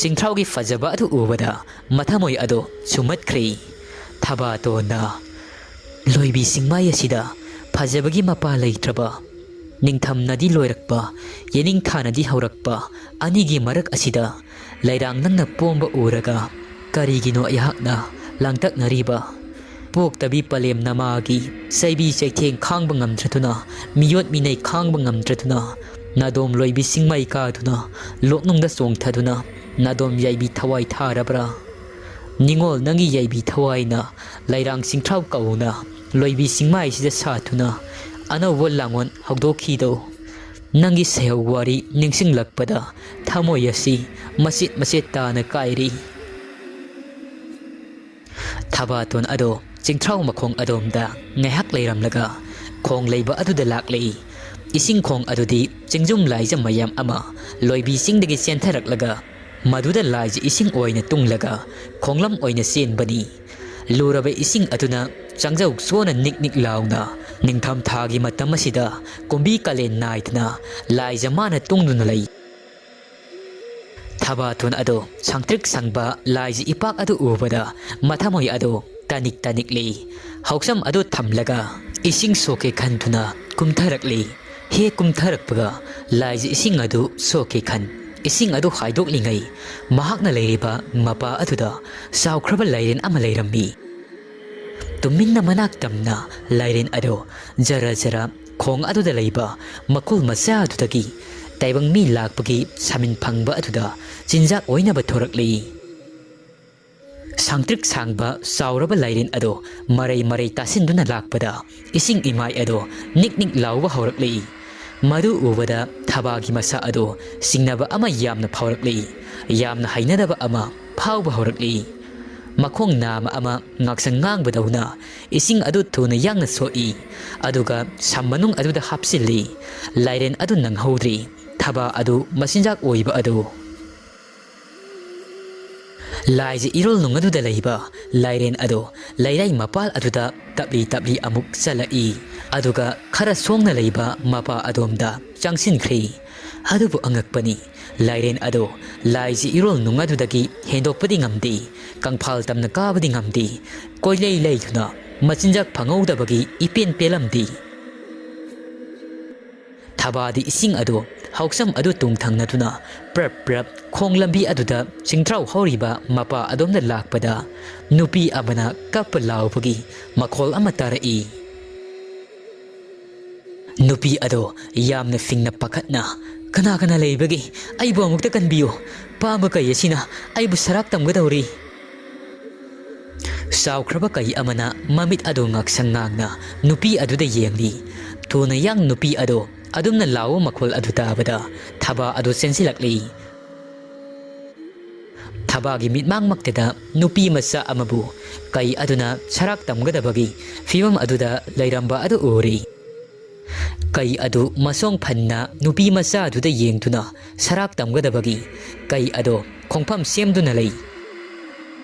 ꯆꯤꯡꯊ꯭ꯔꯥꯎꯒꯤ ꯐꯖꯕ ꯑꯗꯨ ꯎꯕꯗ ꯃꯊꯃꯣꯏ ꯑꯗꯨ ꯁꯨꯝꯍꯠꯈ꯭ꯔꯦ꯫ ꯊꯕꯥꯇꯣꯟꯅ, "ꯂꯣꯏꯕꯤ ꯆꯤꯡꯃꯥꯏ ꯑꯁꯤꯗ ꯐꯖꯕꯒꯤ ꯃꯄꯥ ꯂꯩꯇ꯭ꯔꯕ, ꯅꯤꯡꯊꯝꯅꯗꯤ ꯂꯣꯏꯔꯛꯄ, ꯌꯦꯅꯤꯡꯊꯥꯅꯗꯤ ꯍꯧꯔꯛꯄ ꯑꯅꯤꯒꯤ ꯃꯔꯛ ꯑꯁꯤꯗ ꯂꯩꯔꯥꯡ ꯅꯪꯅ ꯄꯣꯝꯕ ꯎꯔꯒ ꯀꯔꯤꯒꯤꯅꯣ ꯑꯩꯍꯥꯛꯅ ꯂꯥꯡꯇꯛꯅꯔꯤꯕ? ꯄꯣꯛꯇꯕꯤ ꯄꯂꯦꯝ ꯅꯃꯥꯒꯤ ꯆꯩꯕꯤ ꯆꯩꯊꯦꯡ ꯈꯥꯡꯕ ꯉꯝꯗ꯭ꯔꯗꯨꯅ, ꯃꯤꯑꯣꯠ ꯃꯤꯅꯩ ꯈꯥꯡꯕ ꯉꯝꯗ꯭ꯔꯗꯨꯅ, ꯅꯥꯗꯣꯝ ꯂꯣꯏꯕꯤ ꯆꯤꯡꯃꯩ ꯀꯥꯗꯨꯅ, ꯂꯣꯛꯅꯨꯡꯗ ꯆꯣꯡꯊꯗꯨꯅ, ꯅꯥꯗꯣꯝ ꯌꯥꯏꯕꯤ ꯊꯋꯥꯏ ꯊꯥꯔꯕ꯭ꯔꯥ? ꯅꯤꯡꯉꯣꯜ ꯅꯪꯒꯤ ꯌꯥꯏꯕꯤ ꯊꯋꯥꯏꯅ ꯂꯩꯔꯥꯡ ꯆꯤꯡꯊ꯭ꯔꯥꯎ ꯀꯧꯅ ꯂꯣꯏꯕꯤ ꯆꯤꯡꯃꯥꯏꯁꯤꯗ ꯁꯥꯊꯨꯅ ꯑꯅꯧꯕ ꯂꯥꯡꯑꯣꯟ ꯍꯧꯗꯣꯛꯈꯤꯗꯣ꯫ ꯅꯪꯒꯤ ꯁꯩꯍꯧ ꯋꯥꯔꯤ ꯅꯤꯡꯁꯤꯡꯂꯛꯄꯗ ꯊꯃꯣꯏ ꯑꯁꯤ ꯃꯆꯦꯠ ꯃꯆꯦꯠ ꯇꯥꯅ ꯀꯥꯏꯔꯤ꯫" ꯊꯕꯥꯇꯣꯟ ꯑꯗꯣ ꯆꯤꯡꯊ꯭ꯔꯥꯎ ꯃꯈꯣꯡ ꯑꯗꯣꯝꯗ ꯉꯥꯏꯍꯥꯛ ꯂꯩꯔꯝꯂꯒ ꯈꯣꯡ ꯂꯩꯕ ꯑꯗꯨꯗ ꯂꯥꯛꯂꯛꯏ꯫ ꯏꯁꯤꯡ ꯈꯣꯡ ꯑꯗꯨꯗꯤ ꯆꯤꯡꯖꯨꯝ ꯂꯥꯏꯖ ꯃꯌꯥꯝ ꯑꯃ ꯂꯣꯏꯕꯤ ꯆꯤꯡꯗꯒꯤ ꯆꯦꯟꯊꯔꯛꯂꯒ ꯃꯗꯨꯗ ꯂꯥꯏꯖ ꯏꯁꯤꯡ ꯑꯣꯏꯅ ꯇꯨꯡꯂꯒ ꯈꯣꯡꯂꯝ ꯑꯣꯏꯅ ꯆꯦꯟꯕꯅꯤ꯫ ꯂꯨꯔꯕ ꯏꯁꯤꯡ ꯑꯗꯨꯅ ꯆꯪꯖꯧ ꯆꯣꯅ ꯅꯤꯛ ꯅꯤꯛ ꯂꯥꯎꯅ ꯅꯤꯡꯊꯝ ꯊꯥꯒꯤ ꯃꯇꯝ ꯑꯁꯤꯗ ꯀꯨꯝꯕꯤ ꯀꯥꯂꯦꯟ ꯅꯥꯏꯗꯅ ꯂꯥꯏꯖ ꯃꯥꯅ ꯇꯨꯡꯗꯨꯅ ꯂꯩ꯫ ꯊꯕꯥꯊꯣꯟ ꯑꯗꯨ ꯁꯪꯇ꯭ꯔꯤꯛ ꯁꯪꯕ ꯂꯥꯏꯖ ꯏꯄꯥꯛ ꯑꯗꯨ ꯎꯕꯗ ꯃꯊꯃꯣꯏ ꯑꯗꯨ ꯇꯅꯤꯛ ꯇꯅꯤꯛꯂꯤ꯫ ꯍꯧꯁꯝ ꯑꯗꯨ ꯊꯝꯂꯒ ꯏꯁꯤꯡ ꯁꯣꯛꯀꯦ ꯈꯟꯗꯨꯅ ꯀꯨꯝꯊꯔꯛꯂꯤ꯫ ꯍꯦꯛ ꯀꯨꯝꯊꯔꯛꯄꯒ ꯂꯥꯏꯖ ꯏꯁꯤꯡ ꯑꯗꯨ ꯁꯣꯛꯀꯦ ꯈꯟ꯫ ꯏꯁꯤꯡ ꯑꯗꯨ ꯍꯥꯏꯗꯣꯛꯂꯤꯉꯩ ꯃꯍꯥꯛꯅ ꯂꯩꯔꯤꯕ ꯃꯄꯥ ꯑꯗꯨꯗ ꯆꯥꯎꯈ꯭ꯔꯕ ꯂꯥꯏꯔꯦꯟ ꯑꯃ ꯂꯩꯔꯝꯃꯤ꯫ ꯇꯨꯃꯤꯟꯅ ꯃꯅꯥꯛ ꯇꯝꯅ ꯂꯥꯏꯔꯦꯟ ꯑꯗꯨ ꯖꯔ ꯖꯔ ꯈꯣꯡ ꯑꯗꯨꯗ ꯂꯩꯕ ꯃꯈꯨꯜ ꯃꯆꯥ ꯑꯗꯨꯗꯒꯤ ꯇꯥꯏꯕꯪ ꯃꯤ ꯂꯥꯛꯄꯒꯤ ꯁꯥꯃꯤꯟ ꯐꯪꯕ ꯑꯗꯨꯗ ꯆꯤꯟꯖꯥꯛ ꯑꯣꯏꯅꯕ ꯊꯣꯔꯛꯂꯤ꯫ ꯁꯥꯡꯇ꯭ꯔꯤꯛ ꯁꯥꯡꯕ ꯆꯥꯎꯔꯕ ꯂꯥꯏꯔꯦꯟ ꯑꯗꯨ ꯃꯔꯩ ꯃꯔꯩ ꯇꯥꯁꯤꯟꯗꯨꯅ ꯂꯥꯛꯄꯗ ꯏꯁꯤꯡ ꯏꯃꯥꯏ ꯑꯗꯨ ꯅꯤꯛ ꯅꯤꯛ ꯂꯥꯎꯕ ꯍꯧꯔꯛꯂꯤ꯫ ꯃꯗꯨ ꯎꯕꯗ ꯊꯕꯥꯒꯤ ꯃꯁꯥ ꯑꯗꯨ ꯆꯤꯡꯅꯕ ꯑꯃ ꯌꯥꯝꯅ ꯐꯥꯎꯔꯛꯂꯤ꯫ ꯌꯥꯝꯅ ꯍꯩꯅꯗꯕ ꯑꯃ ꯐꯥꯎꯕ ꯍꯧꯔꯛꯂꯤ꯫ ꯃꯈꯣꯡ ꯅꯥꯝꯃ ꯑꯃ ꯉꯥꯛꯁꯪ ꯉꯥꯡꯕꯗꯧꯅ ꯏꯁꯤꯡ ꯑꯗꯨ ꯊꯨꯅ ꯌꯥꯡꯅ ꯁꯣꯛꯏ, ꯑꯗꯨꯒ ꯁꯝ ꯃꯅꯨꯡ ꯑꯗꯨꯗ ꯍꯥꯞꯆꯤꯜꯂꯤ꯫ ꯂꯥꯏꯔꯦꯟ ꯑꯗꯨ ꯅꯪꯍꯧꯗ꯭ꯔꯤ꯫ ꯊꯕꯥ ꯑꯗꯨ ꯃꯆꯤꯟꯖꯥꯛ ꯑꯣꯏꯕ ꯑꯗꯨ꯫ ꯂꯥꯏꯖ ꯏꯔꯣꯜ ꯅꯨꯡ ꯑꯗꯨꯗ ꯂꯩꯕ ꯂꯥꯏꯔꯦꯟ ꯑꯗꯨ ꯂꯩꯔꯥꯏ ꯃꯄꯥꯜ ꯑꯗꯨꯗ ꯇꯞꯂꯤ ꯇꯞꯂꯤ ꯑꯃꯨꯛ ꯆꯠꯂꯛꯏ, ꯑꯗꯨꯒ ꯈꯔ ꯁꯣꯡꯅ ꯂꯩꯕ ꯃꯄꯥ ꯑꯗꯣꯝꯗ ꯆꯪꯁꯤꯟꯈ꯭ꯔꯤ꯫ ꯑꯗꯨꯕꯨ ꯑꯉꯛꯄꯅꯤ, ꯂꯥꯏꯔꯦꯟ ꯑꯗꯨ ꯂꯥꯏꯖ ꯏꯔꯣꯜ ꯅꯨꯡ ꯑꯗꯨꯗꯒꯤ ꯍꯦꯟꯗꯣꯛꯄꯗꯤ ꯉꯝꯗꯦ, ꯀꯪꯐꯥꯜ ꯇꯝꯅ ꯀꯥꯕꯗꯤ ꯉꯝꯗꯦ, ꯀꯣꯏꯂꯩ ꯂꯩꯗꯨꯅ ꯃꯆꯤꯟꯖꯥꯛ ꯐꯪꯍꯧꯗꯕꯒꯤ ꯏꯄꯦꯟ ꯄꯦꯜꯂꯝꯗꯦ꯫ ꯊꯕꯥꯗꯤ ꯏꯁꯤꯡ ꯑꯗꯨ ꯍꯥꯎꯁꯝ ꯑꯗꯨ ꯇꯨꯡ ꯊꯪꯅꯗꯨꯅ ꯄ꯭ꯔꯞ ꯄ꯭ꯔꯞ ꯈꯣꯡ ꯂꯝꯕꯤ ꯑꯗꯨꯗ ꯆꯤꯡꯊ꯭ꯔꯥꯎ ꯍꯧꯔꯤꯕ ꯃꯄꯥ ꯑꯗꯣꯝꯗ ꯂꯥꯛꯄꯗ ꯅꯨꯄꯤ ꯑꯃꯅ ꯀꯞꯄ ꯂꯥꯎꯕꯒꯤ ꯃꯈꯣꯜ ꯑꯃ ꯇꯥꯔꯛꯏ꯫ ꯅꯨꯄꯤ ꯑꯗꯣ ꯌꯥꯝꯅ ꯐꯤꯡꯅ ꯄꯥꯈꯠꯅ, "ꯀꯅꯥ ꯀꯅꯥ ꯂꯩꯕꯒꯦ? ꯑꯩꯕꯨ ꯑꯃꯨꯛꯇ ꯀꯟꯕꯤꯌꯨ꯫ ꯄꯥꯝꯕ ꯀꯩ ꯑꯁꯤꯅ ꯑꯩꯕꯨ ꯁꯔꯥꯛ ꯇꯝꯒꯗꯧꯔꯤ꯫" ꯆꯥꯎꯈ꯭ꯔꯕ ꯀꯩ ꯑꯃꯅ ꯃꯃꯤꯠ ꯑꯗꯨ ꯉꯥꯛꯁꯪ ꯉꯥꯡꯅ ꯅꯨꯄꯤ ꯑꯗꯨꯗ ꯌꯦꯡꯂꯤ꯫ ꯊꯨꯅ ꯌꯥꯡ ꯅꯨꯄꯤ ꯑꯗꯨ ꯑꯗꯨꯝꯅ ꯂꯥꯎꯕ ꯃꯈꯣꯜ ꯑꯗꯨ ꯇꯥꯕꯗ ꯊꯕꯥ ꯑꯗꯨ ꯆꯦꯟꯁꯤꯜꯂꯛꯂꯤ꯫ ꯊꯕꯥꯒꯤ ꯃꯤꯠꯃꯥꯡꯃꯛꯇꯗ ꯅꯨꯄꯤ ꯃꯆꯥ ꯑꯃꯕꯨ ꯀꯩ ꯑꯗꯨꯅ ꯁꯔꯥꯛ ꯇꯝꯒꯗꯕꯒꯤ ꯐꯤꯚꯝ ꯑꯗꯨꯗ ꯂꯩꯔꯝꯕ ꯑꯗꯨ ꯎꯔꯤ꯫ ꯀꯩ ꯑꯗꯨ ꯃꯁꯣꯡ ꯐꯟꯅ ꯅꯨꯄꯤ ꯃꯆꯥ ꯑꯗꯨꯗ ꯌꯦꯡꯗꯨꯅ ꯁꯔꯥꯛ ꯇꯝꯒꯗꯕꯒꯤ ꯀꯩ ꯑꯗꯣ ꯈꯣꯡꯐꯝ ꯁꯦꯝꯗꯨꯅ ꯂꯩ꯫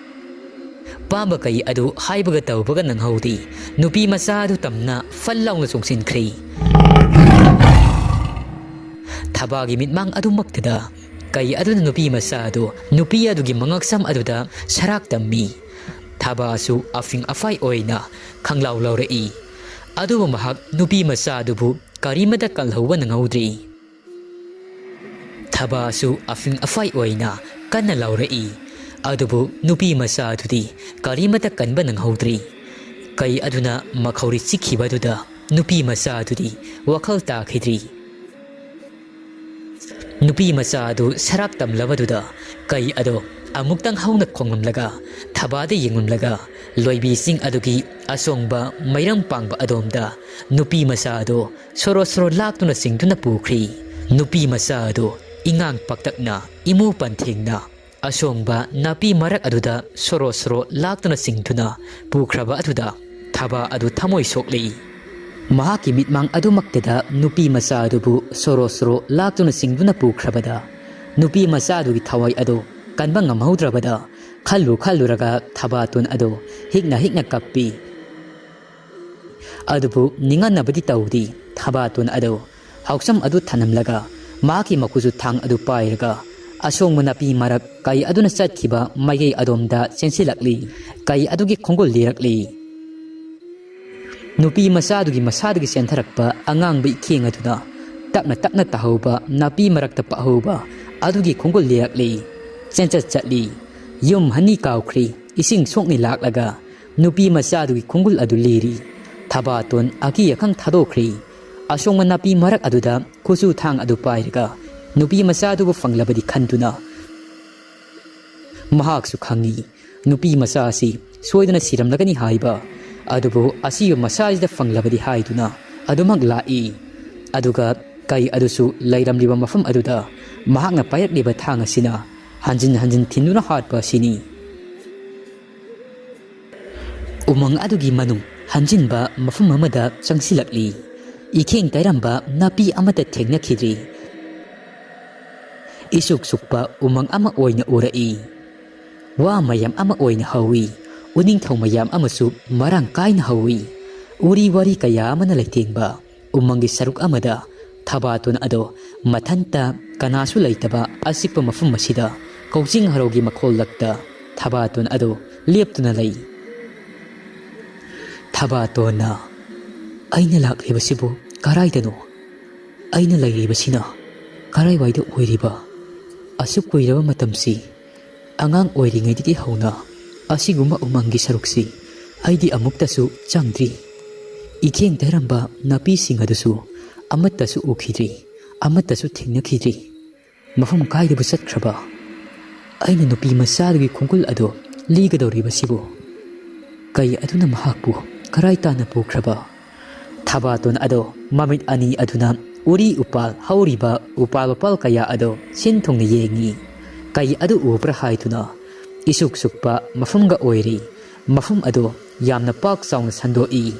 ꯄꯥꯝꯕ ꯀꯩ ꯑꯗꯨ ꯍꯥꯏꯕꯒ ꯇꯧꯕꯒ ꯅꯪꯍꯧꯗꯦ꯫ ꯅꯨꯄꯤ ꯃꯆꯥ ꯑꯗꯨ ꯇꯝꯅ ꯐꯜ ꯂꯥꯎꯅ ꯆꯣꯡꯁꯤꯟꯈ꯭ꯔꯦ꯫ ꯊꯕꯥꯒꯤ ꯃꯤꯠꯃꯥꯡ ꯑꯗꯨꯃꯛꯇꯗ ꯀꯩ ꯑꯗꯨꯅ ꯅꯨꯄꯤ ꯃꯆꯥ ꯑꯗꯨ ꯅꯨꯄꯤ ꯑꯗꯨꯒꯤ ꯃꯉꯛꯁꯝ ꯑꯗꯨꯗ ꯁꯔꯥꯛ ꯇꯝꯃꯤ꯫ ꯊꯕꯥꯁꯨ ꯑꯐꯤꯡ ꯑꯐꯥꯏ ꯑꯣꯏꯅ ꯈꯪꯂꯥꯎ ꯂꯥꯎꯔꯛꯏ꯫ ꯑꯗꯨꯕꯨ ꯃꯍꯥꯛ ꯅꯨꯄꯤ ꯃꯆꯥ ꯑꯗꯨꯕꯨ ꯀꯔꯤꯃꯠꯇ ꯀꯜꯍꯧꯕ ꯅꯪꯍꯧꯗ꯭ꯔꯤ꯫ ꯊꯕꯥꯁꯨ ꯑꯐꯤꯡ ꯑꯐꯥꯏ ꯑꯣꯏꯅ ꯀꯟꯅ ꯂꯥꯎꯔꯛꯏ꯫ ꯑꯗꯨꯕꯨ ꯅꯨꯄꯤ ꯃꯆꯥ ꯑꯗꯨꯗꯤ ꯀꯔꯤꯃꯠꯇ ꯀꯟꯕ ꯅꯪꯍꯧꯗ꯭ꯔꯤ꯫ ꯀꯩ ꯑꯗꯨꯅ ꯃꯈꯧꯔꯤ ꯆꯤꯛꯈꯤꯕ ꯑꯗꯨꯗ ꯅꯨꯄꯤ ꯃꯆꯥ ꯑꯗꯨꯗꯤ ꯋꯥꯈꯜ ꯇꯥꯈꯤꯗ꯭ꯔꯤ꯫ ꯅꯨꯄꯤ ꯃꯆꯥ ꯑꯗꯨ ꯁꯔꯥꯛ ꯇꯝꯂꯕꯗꯨꯗ ꯀꯩ ꯑꯗꯣ ꯑꯃꯨꯛꯇꯪ ꯍꯧꯅ ꯈꯣꯡꯂꯝꯂꯒ ꯊꯕꯥꯗ ꯌꯦꯡꯂꯝꯂꯒ ꯂꯣꯏꯕꯤ ꯆꯤꯡ ꯑꯗꯨꯒꯤ ꯑꯁꯣꯡꯕ ꯃꯩꯔꯝ ꯄꯥꯡꯕ ꯑꯗꯣꯝꯗ ꯅꯨꯄꯤ ꯃꯆꯥ ꯑꯗꯨ ꯁꯣꯔꯣ ꯁꯣꯔꯣ ꯂꯥꯛꯇꯨꯅ ꯆꯤꯡꯗꯨꯅ ꯄꯨꯈ꯭ꯔꯤ꯫ ꯅꯨꯄꯤ ꯃꯆꯥ ꯑꯗꯨ ꯏꯉꯥꯡ ꯄꯥꯛꯇꯛꯅ ꯏꯃꯨ ꯄꯟꯊꯦꯡꯅ ꯑꯁꯣꯡꯕ ꯅꯥꯄꯤ ꯃꯔꯛ ꯑꯗꯨꯗ ꯁꯣꯔꯣ ꯁꯣꯔꯣ ꯂꯥꯛꯇꯨꯅ ꯆꯤꯡꯗꯨꯅ ꯄꯨꯈ꯭ꯔꯕ ꯑꯗꯨꯗ ꯊꯕꯥ ꯑꯗꯨ ꯊꯃꯣꯏ ꯁꯣꯛꯂꯤ꯫ ꯃꯍꯥꯛꯀꯤ ꯃꯤꯠꯃꯥꯡ ꯑꯗꯨꯃꯛꯇꯗ ꯅꯨꯄꯤ ꯃꯆꯥ ꯑꯗꯨꯕꯨ ꯁꯣꯔꯣ ꯁꯣꯔꯣ ꯂꯥꯛꯇꯨꯅ ꯆꯤꯡꯗꯨꯅ ꯄꯨꯈ꯭ꯔꯕꯗ ꯅꯨꯄꯤ ꯃꯆꯥ ꯑꯗꯨꯒꯤ ꯊꯋꯥꯏ ꯑꯗꯨ ꯀꯟꯕ ꯉꯝꯍꯧꯗ꯭ꯔꯕꯗ ꯈꯜꯂꯨ ꯈꯜꯂꯨꯔꯒ ꯊꯕꯥꯇꯣꯟ ꯑꯗꯨ ꯍꯤꯛꯅ ꯍꯤꯛꯅ ꯀꯞꯄꯤ꯫ ꯑꯗꯨꯕꯨ ꯅꯤꯡꯍꯟꯅꯕꯗꯤ ꯇꯧꯗꯦ꯫ ꯊꯕꯥꯇꯣꯟ ꯑꯗꯨ ꯍꯥꯎꯁꯝ ꯑꯗꯨ ꯊꯅꯝꯂꯒ ꯃꯍꯥꯛꯀꯤ ꯃꯈꯨꯠꯁꯨ ꯊꯥꯡ ꯑꯗꯨ ꯄꯥꯏꯔꯒ ꯑꯁꯣꯡꯕ ꯅꯥꯄꯤ ꯃꯔꯛ ꯀꯩ ꯑꯗꯨꯅ ꯆꯠꯈꯤꯕ ꯃꯥꯏꯀꯩ ꯑꯗꯣꯝꯗ ꯆꯦꯟꯁꯤꯜꯂꯛꯂꯤ꯫ ꯀꯩ ꯑꯗꯨꯒꯤ ꯈꯣꯡꯒꯨꯜ ꯂꯤꯔꯛꯂꯤ꯫ ꯅꯨꯄꯤ ꯃꯆꯥꯗꯨꯒꯤ ꯃꯁꯥꯗꯒꯤ ꯆꯦꯟꯊꯔꯛꯄ ꯑꯉꯥꯡꯕ ꯏꯈꯦꯡ ꯑꯗꯨꯅ ꯇꯞꯅ ꯇꯞꯅ ꯇꯥꯍꯧꯕ ꯅꯥꯄꯤ ꯃꯔꯛꯇ ꯄꯛꯍꯧꯕ ꯑꯗꯨꯒꯤ ꯈꯣꯡꯒꯨꯜ ꯂꯤꯔꯛꯂꯤ꯫ ꯆꯦꯟꯆꯠ ꯆꯠꯂꯤ꯫ ꯌꯨꯝ ꯍꯟꯅꯤ ꯀꯥꯎꯈ꯭ꯔꯤ꯫ ꯏꯁꯤꯡ ꯁꯣꯛꯅꯤ ꯂꯥꯛꯂꯒ ꯅꯨꯄꯤ ꯃꯆꯥꯗꯨꯒꯤ ꯈꯣꯡꯒꯨꯜ ꯑꯗꯨ ꯂꯤꯔꯤ꯫ ꯊꯕꯥꯇꯣꯟ ꯑꯀꯤ ꯑꯈꯪ ꯊꯥꯗꯣꯛꯈ꯭ꯔꯤ꯫ ꯑꯁꯣꯡꯕ ꯅꯥꯄꯤ ꯃꯔꯛ ꯑꯗꯨꯗ ꯈꯨꯠꯁꯨ ꯊꯥꯡ ꯑꯗꯨ ꯄꯥꯏꯔꯒ ꯅꯨꯄꯤ ꯃꯆꯥꯗꯨꯕꯨ ꯐꯪꯂꯕꯗꯤ ꯈꯟꯗꯨꯅ ꯃꯍꯥꯛꯁꯨ ꯈꯪꯏ, ꯅꯨꯄꯤ ꯃꯆꯥ ꯑꯁꯤ ꯁꯣꯏꯗꯅ ꯁꯤꯔꯝꯂꯒꯅꯤ ꯍꯥꯏꯕ꯫ ꯑꯗꯨꯕꯨ ꯑꯁꯤꯕ ꯃꯆꯥ ꯑꯁꯤꯗ ꯐꯪꯂꯕꯗꯤ ꯍꯥꯏꯗꯨꯅ ꯑꯗꯨꯃꯛ ꯂꯥꯛꯏ꯫ ꯑꯗꯨꯒ ꯀꯩ ꯑꯗꯨꯁꯨ ꯂꯩꯔꯝꯂꯤꯕ ꯃꯐꯝ ꯑꯗꯨꯗ ꯃꯍꯥꯛꯅ ꯄꯥꯏꯔꯛꯂꯤꯕ ꯊꯥꯡ ꯑꯁꯤꯅ ꯍꯟꯖꯤꯟ ꯍꯟꯖꯤꯟ ꯊꯤꯟꯗꯨꯅ ꯍꯥꯠꯄ ꯑꯁꯤꯅꯤ꯫ ꯎꯃꯪ ꯑꯗꯨꯒꯤ ꯃꯅꯨꯡ ꯍꯟꯖꯤꯟꯕ ꯃꯐꯝ ꯑꯃꯗ ꯆꯪꯁꯤꯜꯂꯛꯂꯤ꯫ ꯏꯈꯦꯡ ꯇꯩꯔꯝꯕ ꯅꯥꯄꯤ ꯑꯃꯠꯇ ꯊꯦꯡꯅꯈꯤꯗ꯭ꯔꯤ꯫ ꯏꯁꯨꯛ ꯁꯨꯛꯄ ꯎꯃꯪ ꯑꯃ ꯑꯣꯏꯅ ꯎꯔꯛꯏ꯫ ꯋꯥ ꯃꯌꯥꯝ ꯑꯃ ꯑꯣꯏꯅ ꯍꯧꯏ꯫ ꯎꯅꯤꯡꯊꯧ ꯃꯌꯥꯝ ꯑꯃꯁꯨ ꯃꯔꯥꯡ ꯀꯥꯏꯅ ꯍꯧꯏ꯫ ꯎꯔꯤ ꯋꯥꯔꯤ ꯀꯌꯥ ꯑꯃꯅ ꯂꯩꯇꯦꯡꯕ ꯎꯃꯪꯒꯤ ꯁꯔꯨꯛ ꯑꯃꯗ ꯊꯕꯥꯇꯣꯟ ꯑꯗꯣ ꯃꯊꯟꯇ ꯀꯅꯥꯁꯨ ꯂꯩꯇꯕ ꯑꯆꯤꯛꯄ ꯃꯐꯝ ꯑꯁꯤꯗ ꯀꯧꯖꯤꯡ ꯍꯔꯥꯎꯒꯤ ꯃꯈꯣꯜꯂꯛꯇ ꯊꯕꯥꯇꯣꯟ ꯑꯗꯣ ꯂꯦꯞꯇꯨꯅ ꯂꯩ꯫ ꯊꯕꯥꯇꯣꯟꯅ, "ꯑꯩꯅ ꯂꯥꯛꯂꯤꯕꯁꯤꯕꯨ ꯀꯔꯥꯏꯗꯅꯣ? ꯑꯩꯅ ꯂꯩꯔꯤꯕꯁꯤꯅ ꯀꯔꯥꯏꯋꯥꯏꯗ ꯑꯣꯏꯔꯤꯕ? ꯑꯁꯨꯛ ꯀꯨꯏꯔꯕ ꯃꯇꯝꯁꯤ, ꯑꯉꯥꯡ ꯑꯣꯏꯔꯤꯉꯩꯗꯒꯤ ꯍꯧꯅ ꯑꯁꯤꯒꯨꯝꯕ ꯎꯃꯪꯒꯤ ꯁꯔꯨꯛꯁꯤ ꯑꯩꯗꯤ ꯑꯃꯨꯛꯇꯁꯨ ꯆꯪꯗ꯭ꯔꯤ꯫ ꯏꯈꯦꯡ ꯇꯩꯔꯝꯕ ꯅꯥꯄꯤꯁꯤꯡ ꯑꯗꯨꯁꯨ ꯑꯃꯠꯇꯁꯨ ꯎꯈꯤꯗ꯭ꯔꯤ, ꯑꯃꯠꯇꯁꯨ ꯊꯦꯡꯅꯈꯤꯗ꯭ꯔꯤ꯫ ꯃꯐꯝ ꯀꯥꯏꯗꯕꯨ ꯆꯠꯈ꯭ꯔꯕ? ꯑꯩꯅ ꯅꯨꯄꯤ ꯃꯆꯥꯗꯨꯒꯤ ꯈꯣꯡꯒꯨꯜ ꯑꯗꯨ ꯂꯤꯒꯗꯧꯔꯤꯕꯁꯤꯕꯨ? ꯀꯩ ꯑꯗꯨꯅ ꯃꯍꯥꯛꯄꯨ ꯀꯔꯥꯏ ꯇꯥꯟꯅ ꯄꯨꯈ꯭ꯔꯕ?" ꯊꯕꯥꯇꯣꯟ ꯑꯗꯣ ꯃꯃꯤꯠ ꯑꯅꯤ ꯑꯗꯨꯅ ꯎꯔꯤ ꯎꯄꯥꯜ ꯍꯧꯔꯤꯕ ꯎꯄꯥꯜ ꯋꯥꯄꯥꯜ ꯀꯌꯥ ꯑꯗꯣ ꯁꯤꯟ ꯊꯨꯡꯅ ꯌꯦꯡꯉꯤ꯫ ꯀꯩ ꯑꯗꯨ ꯎꯕ꯭ꯔꯥ ꯍꯥꯏꯗꯨꯅ ꯏꯁꯨꯛ ꯁꯨꯛꯄ ꯃꯐꯝꯒ ꯑꯣꯏꯔꯤ꯫ ꯃꯐꯝ ꯑꯗꯣ ꯌꯥꯝꯅ ꯄꯥꯛ ꯆꯥꯎꯅ ꯁꯟꯗꯣꯛꯏ꯫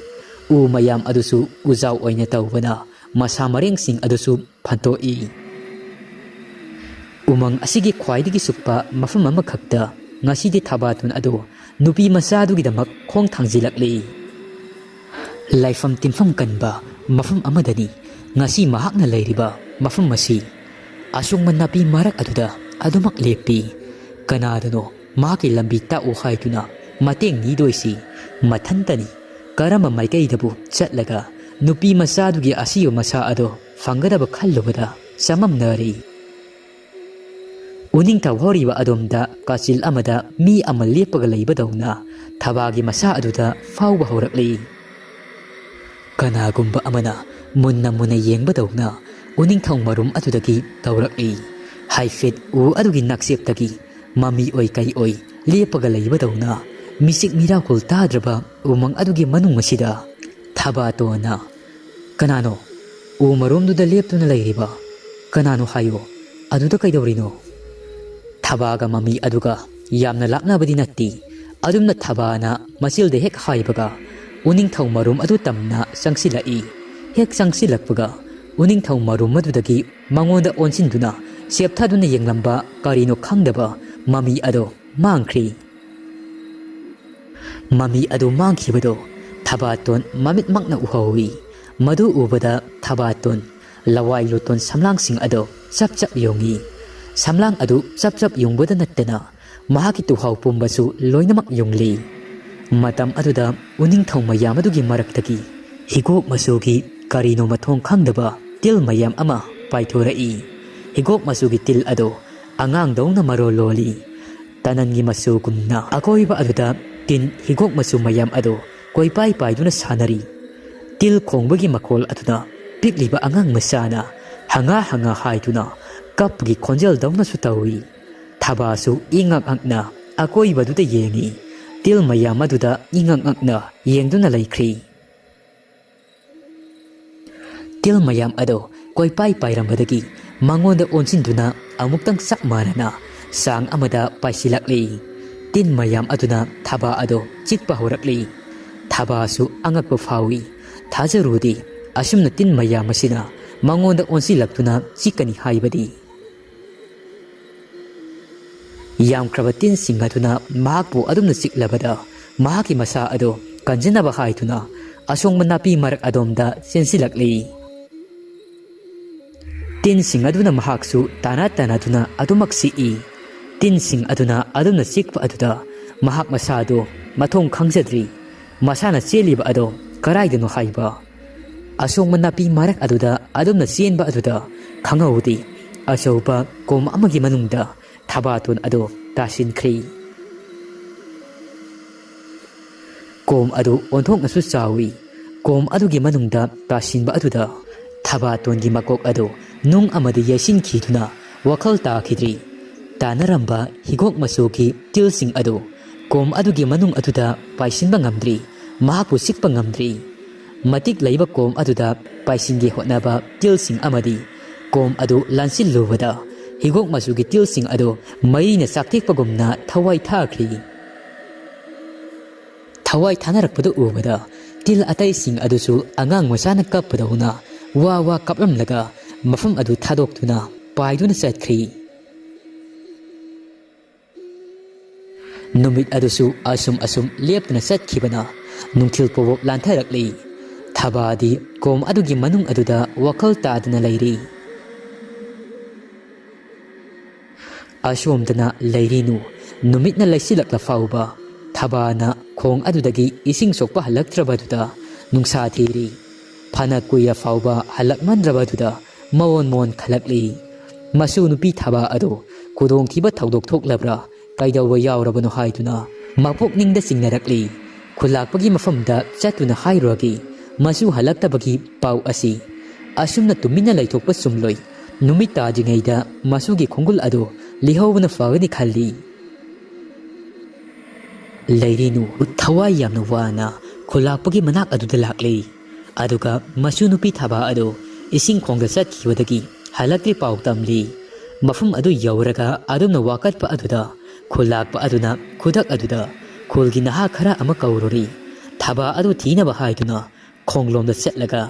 ꯎ ꯃꯌꯥꯝ ꯑꯗꯨꯁꯨ ꯎꯖꯥꯎ ꯑꯣꯏꯅ ꯇꯧꯕꯅ ꯃꯁꯥ ꯃꯔꯦꯡꯁꯤꯡ ꯑꯗꯨꯁꯨ ꯐꯟꯇꯣꯛꯏ꯫ ꯎꯃꯪ ꯑꯁꯤꯒꯤ ꯈ꯭ꯋꯥꯏꯗꯒꯤ ꯁꯨꯛꯄ ꯃꯐꯝ ꯑꯃꯈꯛꯇ ꯉꯁꯤꯗꯤ ꯊꯕꯥꯇꯣꯟ ꯑꯗꯨ ꯅꯨꯄꯤ ꯃꯆꯥꯗꯨꯒꯤꯗꯃꯛ ꯈꯣꯡ ꯊꯥꯡꯖꯤꯜꯂꯛꯂꯤ꯫ ꯂꯥꯏꯐꯝ ꯇꯤꯟꯐꯝ ꯀꯟꯕ ꯃꯐꯝ ꯑꯃꯗꯅꯤ ꯉꯁꯤ ꯃꯍꯥꯛꯅ ꯂꯩꯔꯤꯕ ꯃꯐꯝ ꯑꯁꯤ꯫ ꯑꯁꯨꯡꯕ ꯅꯥꯄꯤ ꯃꯔꯛ ꯑꯗꯨꯗ ꯑꯗꯨꯃꯛ ꯂꯦꯞꯄꯤ꯫ ꯀꯅꯥꯗꯅꯣ ꯃꯍꯥꯛꯀꯤ ꯂꯝꯕꯤ ꯇꯥꯛꯎ ꯍꯥꯏꯗꯨꯅ ꯃꯇꯦꯡ ꯅꯤꯗꯣꯏꯁꯤ? ꯃꯊꯟꯇꯅꯤ꯫ ꯀꯔꯝꯕ ꯃꯥꯏꯀꯩꯗꯕꯨ ꯆꯠꯂꯒ ꯅꯨꯄꯤ ꯃꯆꯥꯗꯨꯒꯤ ꯑꯁꯤꯕ ꯃꯁꯥ ꯑꯗꯣ ꯐꯪꯒꯗꯕ ꯈꯜꯂꯨꯕꯗ ꯆꯃꯝꯅꯔꯤ꯫ ꯎꯅꯤꯡꯊꯧ ꯍꯧꯔꯤꯕ ꯑꯗꯣꯝꯗ ꯀꯥꯆꯤꯜ ꯑꯃꯗ ꯃꯤ ꯑꯃ ꯂꯦꯞꯄꯒ ꯂꯩꯕꯗꯧꯅ ꯊꯕꯥꯒꯤ ꯃꯁꯥ ꯑꯗꯨꯗ ꯐꯥꯎꯕ ꯍꯧꯔꯛꯂꯤ꯫ ꯀꯅꯥꯒꯨꯝꯕ ꯑꯃꯅ ꯃꯨꯟꯅ ꯃꯨꯟꯅ ꯌꯦꯡꯕꯗꯧꯅ ꯎꯅꯤꯡꯊꯧ ꯃꯔꯨꯝ ꯑꯗꯨꯗꯒꯤ ꯇꯧꯔꯛꯂꯤ꯫ ꯍꯥꯏꯐꯦꯠ ꯎ ꯑꯗꯨꯒꯤ ꯅꯥꯛꯆꯦꯞꯇꯒꯤ ꯃꯃꯤ ꯑꯣꯏ ꯀꯩ ꯑꯣꯏ ꯂꯦꯞꯄꯒ ꯂꯩꯕꯗꯧꯅ ꯃꯤꯆꯤꯛ ꯃꯤꯔꯥꯎꯈꯣꯜ ꯇꯥꯗ꯭ꯔꯕ ꯎꯃꯪ ꯑꯗꯨꯒꯤ ꯃꯅꯨꯡ ꯑꯁꯤꯗ ꯊꯕꯥꯇꯣꯟꯅ, "ꯀꯅꯥꯅꯣ ꯎ ꯃꯔꯨꯝꯗꯨꯗ ꯂꯦꯞꯇꯨꯅ ꯂꯩꯔꯤꯕ? ꯀꯅꯥꯅꯣ ꯍꯥꯏꯌꯣ꯫ ꯑꯗꯨꯗ ꯀꯩꯗꯧꯔꯤꯅꯣ?" ꯊꯕꯥꯒ ꯃꯃꯤ ꯑꯗꯨꯒ ꯌꯥꯝꯅ ꯂꯥꯞꯅꯕꯗꯤ ꯅꯠꯇꯦ꯫ ꯑꯗꯨꯝꯅ ꯊꯕꯥꯅ ꯃꯆꯤꯜꯗ ꯍꯦꯛ ꯍꯥꯏꯕꯒ ꯎꯅꯤꯡꯊꯧ ꯃꯔꯨꯝ ꯑꯗꯨ ꯇꯝꯅ ꯆꯪꯁꯤꯜꯂꯛꯏ꯫ ꯍꯦꯛ ꯆꯪꯁꯤꯜꯂꯛꯄꯒ ꯎꯅꯤꯡꯊꯧ ꯃꯔꯨꯝ ꯑꯗꯨꯗꯒꯤ ꯃꯉꯣꯟꯗ ꯑꯣꯟꯁꯤꯟꯗꯨꯅ ꯆꯦꯞꯊꯗꯨꯅ ꯌꯦꯡꯂꯝꯕ ꯀꯔꯤꯅꯣ ꯈꯪꯗꯕ ꯃꯃꯤ ꯑꯗꯣ ꯃꯥꯡꯈ꯭ꯔꯤ꯫ ꯃꯃꯤ ꯑꯗꯨ ꯃꯥꯡꯈꯤꯕꯗꯨ ꯊꯕꯥꯇꯣꯟ ꯃꯃꯤꯠꯃꯛꯅ ꯎꯍꯧꯏ꯫ ꯃꯗꯨ ꯎꯕꯗ ꯊꯕꯥꯇꯣꯟ ꯂꯋꯥꯏ ꯂꯨꯇꯣꯟ ꯁꯝꯂꯥꯡꯁꯤꯡ ꯑꯗꯨ ꯆꯞ ꯆꯞ ꯌꯨꯡꯏ꯫ ꯁꯝꯂꯥꯡ ꯑꯗꯨ ꯆꯞ ꯆꯞ ꯌꯨꯡꯕꯗ ꯅꯠꯇꯅ ꯃꯍꯥꯛꯀꯤ ꯇꯨꯍꯥꯎ ꯄꯨꯝꯕꯁꯨ ꯂꯣꯏꯅꯃꯛ ꯌꯨꯡꯂꯤ꯫ ꯃꯇꯝ ꯑꯗꯨꯗ ꯎꯅꯤꯡꯊꯧ ꯃꯌꯥꯝ ꯑꯗꯨꯒꯤ ꯃꯔꯛꯇꯒꯤ ꯍꯤꯒꯣꯛ ꯃꯆꯨꯒꯤ ꯀꯔꯤꯅꯣ ꯃꯊꯣꯡ ꯈꯪꯗꯕ ꯇꯤꯜ ꯃꯌꯥꯝ ꯑꯃ ꯄꯥꯏꯊꯣꯔꯛꯏ꯫ ꯍꯤꯒꯣꯛ ꯃꯆꯨꯒꯤ ꯇꯤꯜ ꯑꯗꯨ ꯑꯉꯥꯡꯗꯧꯅ ꯃꯔꯣꯜ ꯂꯣꯜꯂꯤ꯫ ꯇꯅꯟꯒꯤ ꯃꯆꯨꯒꯨꯝꯅ ꯑꯀꯣꯏꯕ ꯑꯗꯨꯗ ꯇꯤꯟ ꯍꯤꯒꯣꯛ ꯃꯆꯨ ꯃꯌꯥꯝ ꯑꯗꯨ ꯀꯣꯏꯄꯥꯏ ꯄꯥꯏꯗꯨꯅ ꯁꯥꯟꯅꯔꯤ꯫ ꯇꯤꯜ ꯈꯣꯡꯕꯒꯤ ꯃꯈꯣꯜ ꯑꯗꯨꯅ ꯄꯤꯛꯂꯤꯕ ꯑꯉꯥꯡ ꯃꯆꯥꯅ ꯍꯪꯉꯥ ꯍꯪꯉꯥ ꯍꯥꯏꯗꯨꯅ ꯀꯞꯄꯒꯤ ꯈꯣꯟꯖꯦꯜꯗꯧꯅꯁꯨ ꯇꯧꯏ꯫ ꯊꯕꯥꯁꯨ ꯏꯉꯛ ꯉꯛꯅ ꯑꯀꯣꯏꯕꯗꯨꯗ ꯌꯦꯡꯏ꯫ ꯇꯤꯜ ꯃꯌꯥꯝ ꯑꯗꯨꯗ ꯏꯉꯛ ꯉꯛꯅ ꯌꯦꯡꯗꯨꯅ ꯂꯩꯈ꯭ꯔꯤ꯫ ꯇꯤꯜ ꯃꯌꯥꯝ ꯑꯗꯨ ꯀꯣꯏꯄꯥꯏ ꯄꯥꯏꯔꯝꯕꯗꯒꯤ ꯃꯉꯣꯟꯗ ꯑꯣꯟꯁꯤꯟꯗꯨꯅ ꯑꯃꯨꯛꯇꯪ ꯆꯞ ꯃꯥꯟꯅꯅ ꯆꯥꯡ ꯑꯃꯗ ꯄꯥꯏꯁꯤꯜꯂꯛꯂꯤ꯫ ꯇꯤꯟ ꯃꯌꯥꯝ ꯑꯗꯨꯅ ꯊꯕꯥ ꯑꯗꯨ ꯆꯤꯛꯄ ꯍꯧꯔꯛꯂꯤ꯫ ꯊꯕꯥꯁꯨ ꯑꯉꯛꯄ ꯐꯥꯎꯏ꯫ ꯊꯥꯖꯔꯨꯗꯦ, ꯑꯁꯨꯝꯅ ꯇꯤꯟ ꯃꯌꯥꯝ ꯑꯁꯤꯅ ꯃꯉꯣꯟꯗ ꯑꯣꯟꯁꯤꯜꯂꯛꯇꯨꯅ ꯆꯤꯛꯀꯅꯤ ꯍꯥꯏꯕꯗꯤ꯫ ꯌꯥꯝꯈ꯭ꯔꯕ ꯇꯤꯟꯁꯤꯡ ꯑꯗꯨꯅ ꯃꯍꯥꯛꯄꯨ ꯑꯗꯨꯝꯅ ꯆꯤꯛꯂꯕꯗ ꯃꯍꯥꯛꯀꯤ ꯃꯁꯥ ꯑꯗꯨ ꯀꯟꯖꯅꯕ ꯍꯥꯏꯗꯨꯅ ꯑꯁꯣꯡꯕ ꯅꯥꯄꯤ ꯃꯔꯛ ꯑꯗꯣꯝꯗ ꯆꯦꯟꯁꯤꯜꯂꯛꯂꯤ꯫ ꯇꯤꯟꯁꯤꯡ ꯑꯗꯨꯅ ꯃꯍꯥꯛꯁꯨ ꯇꯥꯟꯅ ꯇꯥꯟꯅꯗꯨꯅ ꯑꯗꯨꯃꯛ ꯆꯤꯛꯏ꯫ ꯇꯤꯟꯁꯤꯡ ꯑꯗꯨꯅ ꯑꯗꯨꯝꯅ ꯆꯤꯛꯄ ꯑꯗꯨꯗ ꯃꯍꯥꯛ ꯃꯁꯥꯗꯨ ꯃꯊꯣꯡ ꯈꯪꯖꯗ꯭ꯔꯤ꯫ ꯃꯁꯥꯅ ꯆꯦꯜꯂꯤꯕ ꯑꯗꯨ ꯀꯗꯥꯏꯗꯅꯣ ꯍꯥꯏꯕ꯫ ꯑꯁꯣꯡꯕ ꯅꯥꯄꯤ ꯃꯔꯛ ꯑꯗꯨꯗ ꯑꯗꯨꯝꯅ ꯆꯦꯟꯕ ꯑꯗꯨꯗ ꯈꯪꯍꯧꯗꯦ꯫ ꯑꯆꯧꯕ ꯀꯣꯝ ꯑꯃꯒꯤ ꯃꯅꯨꯡꯗ ꯊꯕꯥꯇꯣꯟ ꯑꯗꯨ ꯇꯥꯁꯤꯟꯈ꯭ꯔꯦ꯫ ꯀꯣꯝ ꯑꯗꯨ ꯑꯣꯟꯊꯣꯛꯅꯁꯨ ꯆꯥꯎꯏ꯫ ꯀꯣꯝ ꯑꯗꯨꯒꯤ ꯃꯅꯨꯡꯗ ꯇꯥꯁꯤꯟꯕ ꯑꯗꯨꯗ ꯊꯕꯥꯇꯣꯟꯒꯤ ꯃꯀꯣꯛ ꯑꯗꯨ ꯅꯨꯡ ꯑꯃꯗ ꯌꯩꯁꯤꯟꯈꯤꯗꯨꯅ ꯋꯥꯈꯜ ꯇꯥꯈꯤꯗ꯭ꯔꯤ꯫ ꯇꯥꯟꯅꯔꯝꯕ ꯍꯤꯒꯣꯛ ꯃꯆꯨꯒꯤ ꯇꯤꯜꯁꯤꯡ ꯑꯗꯨ ꯀꯣꯝ ꯑꯗꯨꯒꯤ ꯃꯅꯨꯡ ꯑꯗꯨꯗ ꯄꯥꯏꯁꯤꯟꯕ ꯉꯝꯗ꯭ꯔꯤ꯫ ꯃꯍꯥꯛꯄꯨ ꯆꯤꯛꯄ ꯉꯝꯗ꯭ꯔꯤ꯫ ꯃꯇꯤꯛ ꯂꯩꯕ ꯀꯣꯝ ꯑꯗꯨꯗ ꯄꯥꯏꯁꯤꯟꯒꯦ ꯍꯣꯠꯅꯕ ꯇꯤꯜꯁꯤꯡ ꯑꯃꯗꯤ ꯀꯣꯝ ꯑꯗꯨ ꯂꯥꯟꯁꯤꯜꯂꯨꯕꯗ ꯍꯤꯒꯣꯛ ꯃꯆꯨꯒꯤ ꯇꯤꯜꯁꯤꯡ ꯑꯗꯨ ꯃꯩꯅ ꯆꯥꯛꯊꯦꯛꯄꯒꯨꯝꯅ ꯊꯋꯥꯏ ꯊꯥꯈ꯭ꯔꯤ꯫ ꯊꯋꯥꯏ ꯊꯥꯅꯔꯛꯄꯗꯨ ꯎꯕꯗ ꯇꯤꯜ ꯑꯇꯩꯁꯤꯡ ꯑꯗꯨꯁꯨ ꯑꯉꯥꯡ ꯃꯆꯥꯅ ꯀꯞꯄꯗꯧꯅ ꯋꯥ ꯋꯥ ꯀꯞꯂꯝꯂꯒ ꯃꯐꯝ ꯑꯗꯨ ꯊꯥꯗꯣꯛꯇꯨꯅ ꯄꯥꯏꯗꯨꯅ ꯆꯠꯈ꯭ꯔꯤ꯫ ꯅꯨꯃꯤꯠ ꯑꯗꯨꯁꯨ ꯑꯁꯨꯝ ꯑꯁꯨꯝ ꯂꯦꯞꯇꯅ ꯆꯠꯈꯤꯕꯅ ꯅꯨꯡꯊꯤꯜ ꯄꯣꯕꯣꯞ ꯂꯥꯟꯊꯔꯛꯂꯤ꯫ ꯊꯕꯥꯗꯤ ꯀꯣꯝ ꯑꯗꯨꯒꯤ ꯃꯅꯨꯡ ꯑꯗꯨꯗ ꯋꯥꯈꯜ ꯇꯥꯗꯅ ꯂꯩꯔꯤ꯫ ꯑꯁꯣꯝꯗꯅ ꯂꯩꯔꯤꯅꯨ ꯅꯨꯃꯤꯠꯅ ꯂꯩꯁꯤꯜꯂꯛꯂ ꯐꯥꯎꯕ ꯊꯕꯥꯅ ꯈꯣꯡ ꯑꯗꯨꯗꯒꯤ ꯏꯁꯤꯡ ꯁꯣꯛꯄ ꯍꯜꯂꯛꯇ꯭ꯔꯕꯗꯨꯗ ꯅꯨꯡꯁꯥ ꯊꯤꯔꯤ꯫ ꯐꯅ ꯀꯨꯏꯔ ꯐꯥꯎꯕ ꯍꯜꯂꯛꯃꯟꯗ꯭ꯔꯕꯗꯨꯗ ꯃꯑꯣꯟ ꯃꯑꯣꯟ ꯈꯜꯂꯛꯂꯤ꯫ ꯃꯁꯨ ꯅꯨꯄꯤ ꯊꯕꯥ ꯑꯗꯨ ꯈꯨꯗꯣꯡꯊꯤꯕ ꯊꯧꯗꯣꯛ ꯊꯣꯛꯂꯕ꯭ꯔꯥ, ꯀꯩꯗꯧꯕ ꯌꯥꯎꯔꯕꯅꯣ ꯍꯥꯏꯗꯨꯅ ꯃꯄꯨꯛꯅꯤꯡꯗ ꯆꯤꯡꯅꯔꯛꯂꯤ꯫ ꯈꯨꯜꯂꯥꯛꯄꯒꯤ ꯃꯐꯝꯗ ꯆꯠꯇꯨꯅ ꯍꯥꯏꯔꯨꯔꯒꯦ ꯃꯁꯨ ꯍꯜꯂꯛꯇꯕꯒꯤ ꯄꯥꯎ ꯑꯁꯤ꯫ ꯑꯁꯨꯝꯅ ꯇꯨꯃꯤꯟꯅ ꯂꯩꯊꯣꯛꯄ ꯆꯨꯝꯂꯣꯏ꯫ ꯅꯨꯃꯤꯠ ꯇꯥꯗ꯭ꯔꯤꯉꯩꯗ ꯃꯁꯨꯒꯤ ꯈꯣꯡꯒꯨꯜ ꯑꯗꯨ ꯂꯤꯍꯧꯕꯅ ꯐꯒꯅꯤ ꯈꯜꯂꯤ꯫ ꯂꯩꯔꯤꯅꯨ ꯊꯋꯥꯏ ꯌꯥꯝꯅ ꯋꯥꯅ ꯈꯨꯜꯂꯥꯛꯄꯒꯤ ꯃꯅꯥꯛ ꯑꯗꯨꯗ ꯂꯥꯛꯂꯤ꯫ ꯑꯗꯨꯒ ꯃꯁꯨ ꯅꯨꯄꯤ ꯊꯕꯥ ꯑꯗꯨ ꯏꯁꯤꯡ ꯈꯣꯡꯗ ꯆꯠꯈꯤꯕꯗꯒꯤ ꯍꯜꯂꯛꯇ꯭ꯔꯤ ꯄꯥꯎ ꯇꯝꯂꯤ꯫ ꯃꯐꯝ ꯑꯗꯨ ꯌꯧꯔꯒ ꯑꯗꯨꯝꯅ ꯋꯥꯀꯠꯄ ꯑꯗꯨꯗ ꯈꯨꯜꯂꯥꯛꯄ ꯑꯗꯨꯅ ꯈꯨꯗꯛ ꯑꯗꯨꯗ ꯈꯨꯜꯒꯤ ꯅꯍꯥ ꯈꯔ ꯑꯃ ꯀꯧꯔꯨꯔꯤ꯫ ꯊꯕꯥ ꯑꯗꯨ ꯊꯤꯅꯕ ꯍꯥꯏꯗꯨꯅ ꯈꯣꯡꯂꯣꯝꯗ ꯆꯠꯂꯒ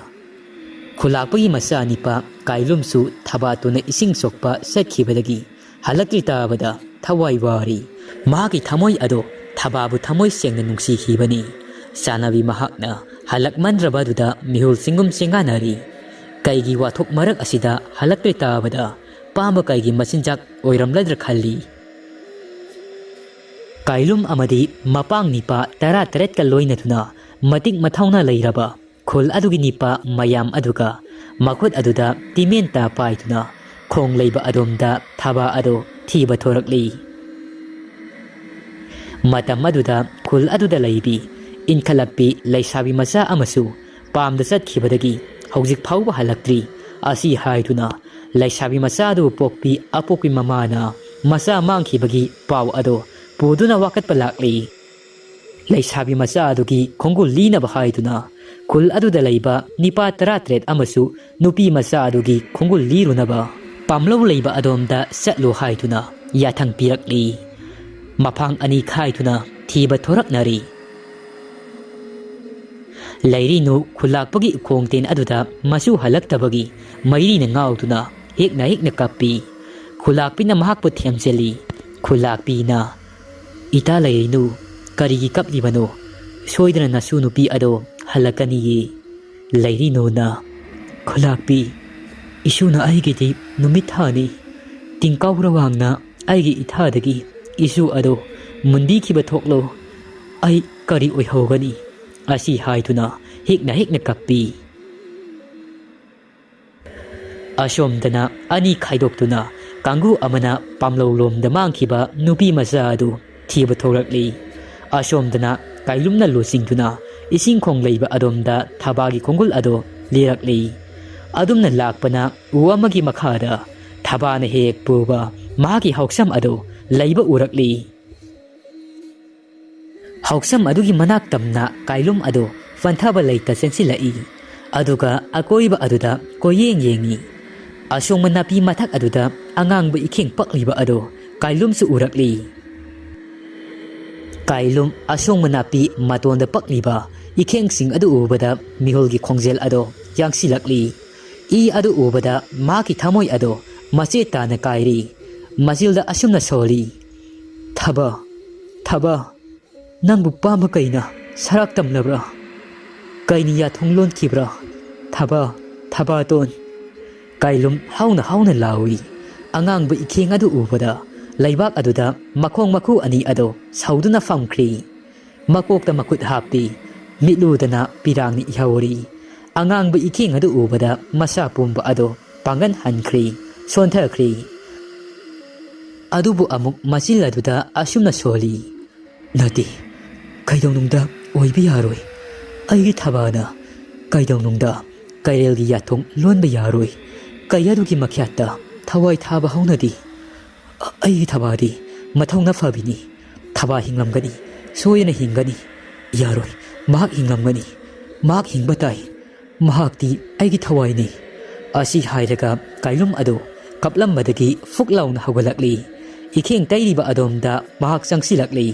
ꯈꯨꯜꯂꯥꯛꯄꯒꯤ ꯃꯆꯥ ꯅꯤꯄꯥ ꯀꯥꯏꯂꯨꯝꯁꯨ ꯊꯕꯥ ꯇꯨꯅ ꯏꯁꯤꯡ ꯁꯣꯛꯄ ꯆꯠꯈꯤꯕꯗꯒꯤ ꯍꯜꯂꯛꯇ꯭ꯔꯤ ꯇꯥꯕꯗ ꯊꯋꯥꯏ ꯋꯥꯔꯤ꯫ ꯃꯍꯥꯛꯀꯤ ꯊꯃꯣꯏ ꯑꯗꯣ ꯊꯕꯥꯕꯨ ꯊꯃꯣꯏ ꯁꯦꯡꯅ ꯅꯨꯡꯁꯤꯈꯤꯕꯅꯤ꯫ ꯆꯥꯅꯕꯤ ꯃꯍꯥꯛꯅ ꯍꯜꯂꯛꯃꯟꯗ꯭ꯔꯕꯗꯨꯗ ꯃꯤꯍꯨꯜ ꯆꯤꯡꯒꯨꯝ ꯆꯦꯡꯒꯥꯟꯅꯔꯤ꯫ ꯀꯩꯒꯤ ꯋꯥꯊꯣꯛ ꯃꯔꯛ ꯑꯁꯤꯗ ꯍꯜꯂꯛꯇ꯭ꯔꯤ ꯇꯥꯕꯗ ꯄꯥꯝꯕ ꯀꯩꯒꯤ ꯃꯆꯤꯟꯖꯥꯛ ꯑꯣꯏꯔꯝꯂꯗ꯭ꯔ ꯈꯜꯂꯤ꯫ ꯀꯥꯏꯂꯨꯝ ꯑꯃꯗꯤ ꯃꯄꯥꯡ ꯅꯤꯄꯥ ꯇꯔꯥ ꯇꯔꯦꯠꯀ ꯂꯣꯏꯅꯗꯨꯅ ꯃꯇꯤꯛ ꯃꯊꯧꯅꯥ ꯂꯩꯔꯕ ꯈꯨꯜ ꯑꯗꯨꯒꯤ ꯅꯤꯄꯥ ꯃꯌꯥꯝ ꯑꯗꯨꯒ ꯃꯈꯨꯠ ꯑꯗꯨꯗ ꯇꯤꯃꯦꯟꯇ ꯄꯥꯏꯗꯨꯅ ꯈꯣꯡ ꯂꯩꯕ ꯑꯗꯣꯝꯗ ꯊꯕꯥ ꯑꯗꯨ ꯊꯤꯕ ꯊꯣꯔꯛꯂꯤ꯫ ꯃꯇꯝ ꯑꯗꯨꯗ ꯈꯨꯜ ꯑꯗꯨꯗ ꯂꯩꯕꯤ ꯏꯟꯈꯠꯂꯛꯄꯤ ꯂꯩꯁꯥꯕꯤ ꯃꯆꯥ ꯑꯃꯁꯨ ꯄꯥꯝꯗ ꯆꯠꯈꯤꯕꯗꯒꯤ ꯍꯧꯖꯤꯛ ꯐꯥꯎꯕ ꯍꯜꯂꯛꯇ꯭ꯔꯤ꯫ ꯑꯁꯤ ꯍꯥꯏꯗꯨꯅ ꯂꯩꯁꯥꯕꯤ ꯃꯆꯥ ꯑꯗꯨ ꯄꯣꯛꯄꯤ ꯑꯄꯣꯛꯄꯤ ꯃꯃꯥꯅ ꯃꯆꯥ ꯃꯥꯡꯈꯤꯕꯒꯤ ꯄꯥꯎ ꯑꯗꯨ ꯄꯨꯗꯨꯅ ꯋꯥꯀꯠꯄ ꯂꯥꯛꯂꯤ꯫ ꯂꯩꯁꯥꯕꯤ ꯃꯆꯥ ꯑꯗꯨꯒꯤ ꯈꯣꯡꯒꯨꯜ ꯂꯤꯅꯕ ꯍꯥꯏꯗꯨꯅ ꯈꯨꯜ ꯑꯗꯨꯗ ꯂꯩꯕ ꯅꯤꯄꯥ ꯇꯔꯥ ꯇꯔꯦꯠ ꯑꯃꯁꯨ ꯅꯨꯄꯤ ꯃꯆꯥ ꯑꯗꯨꯒꯤ ꯈꯣꯡꯒꯨꯜ ꯂꯤꯔꯨꯅꯕ ꯄꯥꯝꯂꯧ ꯂꯩꯕ ꯑꯗꯣꯝꯗ ꯆꯠꯂꯨ ꯍꯥꯏꯗꯨꯅ ꯌꯥꯊꯪ ꯄꯤꯔꯛꯂꯤ꯫ ꯃꯐꯥꯡ ꯑꯅꯤ ꯈꯥꯏꯗꯨꯅ ꯊꯤꯕ ꯊꯣꯔꯛꯅꯔꯤ꯫ ꯂꯩꯔꯤꯅꯨ ꯈꯨꯂꯥꯛꯄꯒꯤ ꯎꯈꯣꯡ ꯇꯦꯟ ꯑꯗꯨꯗ ꯃꯆꯨ ꯍꯜꯂꯛꯇꯕꯒꯤ ꯃꯩꯔꯤꯅ ꯉꯥꯎꯗꯨꯅ ꯍꯦꯛꯅ ꯍꯦꯛꯅ ꯀꯞꯄꯤ꯫ ꯈꯨꯂꯥꯛꯄꯤꯅ ꯃꯍꯥꯛꯄꯨ ꯊꯦꯝꯖꯤꯜꯂꯤ꯫ ꯈꯨꯂꯥꯛꯄꯤꯅ, "ꯏꯇꯥ ꯂꯩꯔꯤꯅꯨ, ꯀꯔꯤꯒꯤ ꯀꯞꯂꯤꯕꯅꯣ? ꯁꯣꯏꯗꯅ ꯅꯁꯨ ꯅꯨꯄꯤ ꯑꯗꯣ ꯍꯜꯂꯛꯀꯅꯤꯌꯦ꯫" ꯂꯩꯔꯤꯅꯨꯅ, "ꯈꯨꯂꯥꯛꯄꯤ, ꯏꯁꯨꯅ ꯑꯩꯒꯤꯗꯤ ꯅꯨꯃꯤꯠ ꯊꯥꯅꯤ꯫ ꯇꯤꯡꯀꯥꯎ ꯔꯋꯥꯡꯅ ꯑꯩꯒꯤ ꯏꯊꯥꯗꯒꯤ ꯏꯁꯨ ꯑꯗꯣ ꯃꯨꯟꯕꯤꯈꯤꯕ ꯊꯣꯛꯂꯣ꯫ ꯑꯩ ꯀꯔꯤ ꯑꯣꯏꯍꯧꯒꯅꯤ?" ꯑꯁꯤ ꯍꯥꯏꯗꯨꯅ ꯍꯦꯛꯅ ꯍꯦꯛꯅ ꯀꯞꯄꯤ꯫ ꯑꯁꯣꯝꯗꯅ ꯑꯅꯤ ꯈꯥꯏꯗꯣꯛꯇꯨꯅ ꯀꯥꯡꯒꯨ ꯑꯃꯅ ꯄꯥꯝꯂꯧ ꯂꯣꯝꯗ ꯃꯥꯡꯈꯤꯕ ꯅꯨꯄꯤ ꯃꯆꯥ ꯑꯗꯨ ꯊꯤꯕ ꯊꯣꯛꯂꯛꯂꯤ꯫ ꯑꯁꯣꯝꯗꯅ ꯀꯥꯏꯂꯨꯝꯅ ꯂꯨꯆꯤꯡꯗꯨꯅ ꯏꯁꯤꯡ ꯈꯣꯡ ꯂꯩꯕ ꯑꯗꯣꯝꯗ ꯊꯕꯥꯒꯤ ꯈꯣꯡꯒꯨꯜ ꯑꯗꯨ ꯂꯤꯔꯛꯂꯤ꯫ ꯑꯗꯨꯝꯅ ꯂꯥꯛꯄꯅ ꯎ ꯑꯃꯒꯤ ꯃꯈꯥꯗ ꯊꯕꯥꯅ ꯍꯦꯛ ꯄꯨꯕ ꯃꯍꯥꯛꯀꯤ ꯍꯥꯎꯁꯝ ꯑꯗꯨ ꯂꯩꯕ ꯎꯔꯛꯂꯤ꯫ ꯍꯥꯎꯁꯝ ꯑꯗꯨꯒꯤ ꯃꯅꯥꯛ ꯇꯝꯅ ꯀꯥꯏꯂꯨꯝ ꯑꯗꯨ ꯄꯟꯊꯕ ꯂꯩꯇ ꯆꯦꯟꯁꯤꯜꯂꯛꯏ꯫ ꯑꯗꯨꯒ ꯑꯀꯣꯏꯕ ꯑꯗꯨꯗ ꯀꯣꯏꯌꯦꯡ ꯌꯦꯡꯏ꯫ ꯑꯁꯣꯡꯕ ꯅꯥꯄꯤ ꯃꯊꯛ ꯑꯗꯨꯗ ꯑꯉꯥꯡꯕ ꯏꯈꯦꯡ ꯄꯛꯂꯤꯕ ꯑꯗꯨ ꯀꯥꯏꯂꯨꯝꯁꯨ ꯎꯔꯛꯂꯤ꯫ ꯀꯥꯏꯂꯨꯝ ꯑꯁꯣꯡꯕ ꯅꯥꯄꯤ ꯃꯇꯣꯟꯗ ꯄꯛꯂꯤꯕ ꯏꯈꯦꯡꯁꯤꯡ ꯑꯗꯨ ꯎꯕꯗ ꯃꯤꯍꯨꯜꯒꯤ ꯈꯣꯡꯖꯦꯜ ꯑꯗꯨ ꯌꯥꯡꯁꯤꯜꯂꯛꯂꯤ꯫ ꯏ ꯑꯗꯨ ꯎꯕꯗ ꯃꯍꯥꯛꯀꯤ ꯊꯃꯣꯏ ꯑꯗꯨ ꯃꯆꯦꯠ ꯇꯥꯅ ꯀꯥꯏꯔꯤ꯫ ꯃꯆꯤꯜꯗ ꯑꯁꯨꯝꯅ ꯁꯣꯜꯂꯤ, "ꯊꯕ, ꯊꯕ, ꯅꯪꯕꯨ ꯄꯥꯝꯕ ꯀꯩꯅ ꯁꯔꯥꯛ ꯇꯝꯂꯕ꯭ꯔꯥ? ꯀꯩꯅ ꯌꯥꯊꯣꯡ ꯂꯣꯟꯈꯤꯕ꯭ꯔꯥ? ꯊꯕ, ꯊꯕꯥꯇꯣꯟ!" ꯀꯥꯏꯂꯨꯝ ꯍꯧꯅ ꯍꯧꯅ ꯂꯥꯎꯏ꯫ ꯑꯉꯥꯡꯕ ꯏꯈꯦꯡ ꯑꯗꯨ ꯎꯕꯗ ꯂꯩꯕꯥꯛ ꯑꯗꯨꯗ ꯃꯈꯣꯡ ꯃꯈꯨ ꯑꯅꯤ ꯑꯗꯨ ꯁꯧꯗꯨꯅ ꯐꯝꯈ꯭ꯔꯤ꯫ ꯃꯀꯣꯛꯇ ꯃꯈꯨꯠ ꯍꯥꯞꯄꯤ꯫ ꯃꯤꯠꯂꯨꯗꯅ ꯄꯤꯔꯥꯡꯅ ꯏꯍꯧꯔꯤ꯫ ꯑꯉꯥꯡꯕ ꯏꯈꯦꯡ ꯑꯗꯨ ꯎꯕꯗ ꯃꯁꯥ ꯄꯨꯝꯕ ꯑꯗꯨ ꯄꯥꯡꯒꯟ ꯍꯟꯈ꯭ꯔꯤ, ꯁꯣꯟꯊꯈ꯭ꯔꯤ꯫ ꯑꯗꯨꯕꯨ ꯑꯃꯨꯛ ꯃꯆꯤꯜ ꯑꯗꯨꯗ ꯑꯁꯨꯝꯅ ꯁꯣꯜꯂꯤ, "ꯅꯠꯇꯦ, ꯀꯩꯗꯧꯅꯨꯡꯗ ꯑꯣꯏꯕ ꯌꯥꯔꯣꯏ꯫ ꯑꯩꯒꯤ ꯊꯕꯥꯅ ꯀꯩꯗꯧꯅꯨꯡꯗ ꯀꯩꯔꯦꯜꯒꯤ ꯌꯥꯊꯣꯡ ꯂꯣꯟꯕ ꯌꯥꯔꯣꯏ꯫ ꯀꯩ ꯑꯗꯨꯒꯤ ꯃꯈꯌꯥꯠꯇ ꯊꯋꯥꯏ ꯊꯥꯕ ꯍꯧꯅꯗꯦ꯫ ꯑ-, ꯑꯩꯒꯤ ꯊꯕꯥꯗꯤ ꯃꯊꯧꯅ ꯐꯕꯤꯅꯤ꯫ ꯊꯕꯥ ꯍꯤꯡꯂꯝꯒꯅꯤ, ꯁꯣꯏꯗꯅ ꯍꯤꯡꯒꯅꯤ꯫ ꯌꯥꯔꯣꯏ, ꯃꯍꯥꯛ ꯍꯤꯡꯂꯝꯒꯅꯤ꯫ ꯃꯍꯥꯛ ꯍꯤꯡꯕ ꯇꯥꯏ꯫ ꯃꯍꯥꯛꯇꯤ ꯑꯩꯒꯤ ꯊꯋꯥꯏꯅꯤ꯫" ꯑꯁꯤ ꯍꯥꯏꯔꯒ ꯀꯥꯏꯂꯨꯝ ꯑꯗꯨ ꯀꯞꯂꯝꯕꯗꯒꯤ ꯐꯨꯛ ꯂꯥꯎꯅ ꯍꯧꯒꯠꯂꯛꯂꯤ꯫ ꯏꯈꯦꯡ ꯇꯩꯔꯤꯕ ꯑꯗꯣꯝꯗ ꯃꯍꯥꯛ ꯆꯪꯁꯤꯜꯂꯛꯂꯤ꯫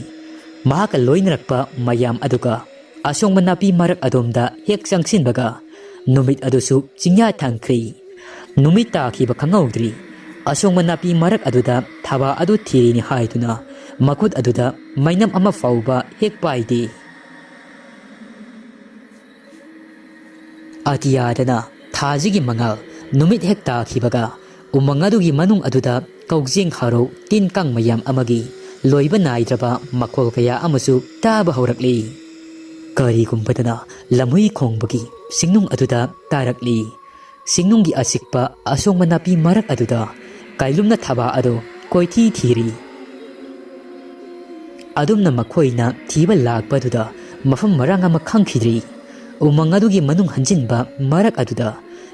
ꯃꯍꯥꯛꯀ ꯂꯣꯏꯅꯔꯛꯄ ꯃꯌꯥꯝ ꯑꯗꯨꯒ ꯑꯁꯣꯡꯕ ꯅꯥꯄꯤ ꯃꯔꯛ ꯑꯗꯣꯝꯗ ꯍꯦꯛ ꯆꯪꯁꯤꯟꯕꯒ ꯅꯨꯃꯤꯠ ꯑꯗꯨꯁꯨ ꯆꯤꯡꯌꯥ ꯊꯥꯡꯈ꯭ꯔꯤ꯫ ꯅꯨꯃꯤꯠ ꯇꯥꯈꯤꯕ ꯈꯪꯍꯧꯗ꯭ꯔꯤ꯫ ꯑꯁꯣꯡꯕ ꯅꯥꯄꯤ ꯃꯔꯛ ꯑꯗꯨꯗ ꯊꯕꯥ ꯑꯗꯨ ꯊꯤꯔꯤꯅꯤ ꯍꯥꯏꯗꯨꯅ ꯃꯈꯨꯠ ꯑꯗꯨꯗ ꯃꯩꯅꯝ ꯑꯃ ꯐꯥꯎꯕ ꯍꯦꯛ ꯄꯥꯏꯗꯦ꯫ ꯑꯇꯤꯌꯥꯗꯅ ꯊꯥꯁꯤꯒꯤ ꯃꯉꯥꯜ ꯅꯨꯃꯤꯠ ꯍꯦꯛ ꯇꯥꯈꯤꯕꯒ ꯎꯃꯪ ꯑꯗꯨꯒꯤ ꯃꯅꯨꯡ ꯑꯗꯨꯗ ꯀꯧꯖꯦꯡ ꯍꯥꯔꯧ ꯇꯤꯟ ꯀꯥꯡ ꯃꯌꯥꯝ ꯑꯃꯒꯤ ꯂꯣꯏꯕ ꯅꯥꯏꯗ꯭ꯔꯕ ꯃꯈꯣꯜ ꯀꯌꯥ ꯑꯃꯁꯨ ꯇꯥꯕ ꯍꯧꯔꯛꯂꯤ꯫ ꯀꯔꯤꯒꯨꯝꯕꯗꯅ ꯂꯝꯍꯨꯏ ꯈꯣꯡꯕꯒꯤ ꯁꯤꯡꯅꯨꯡ ꯑꯗꯨꯗ ꯇꯥꯔꯛꯂꯤ꯫ ꯁꯤꯡꯅꯨꯡꯒꯤ ꯑꯆꯤꯛꯄ ꯑꯁꯣꯡꯕ ꯅꯥꯄꯤ ꯃꯔꯛ ꯑꯗꯨꯗ ꯀꯥꯏꯂꯨꯝꯅ ꯊꯕꯥ ꯑꯗꯨ ꯀꯣꯏꯊꯤ ꯊꯤꯔꯤ꯫ ꯑꯗꯨꯝꯅ ꯃꯈꯣꯏꯅ ꯊꯤꯕ ꯂꯥꯛꯄꯗꯨꯗ ꯃꯐꯝ ꯃꯔꯥꯡ ꯑꯃ ꯈꯪꯈꯤꯗ꯭ꯔꯤ꯫ ꯎꯃꯪ ꯑꯗꯨꯒꯤ ꯃꯅꯨꯡ ꯍꯟꯖꯤꯟꯕ ꯃꯔꯛ ꯑꯗꯨꯗ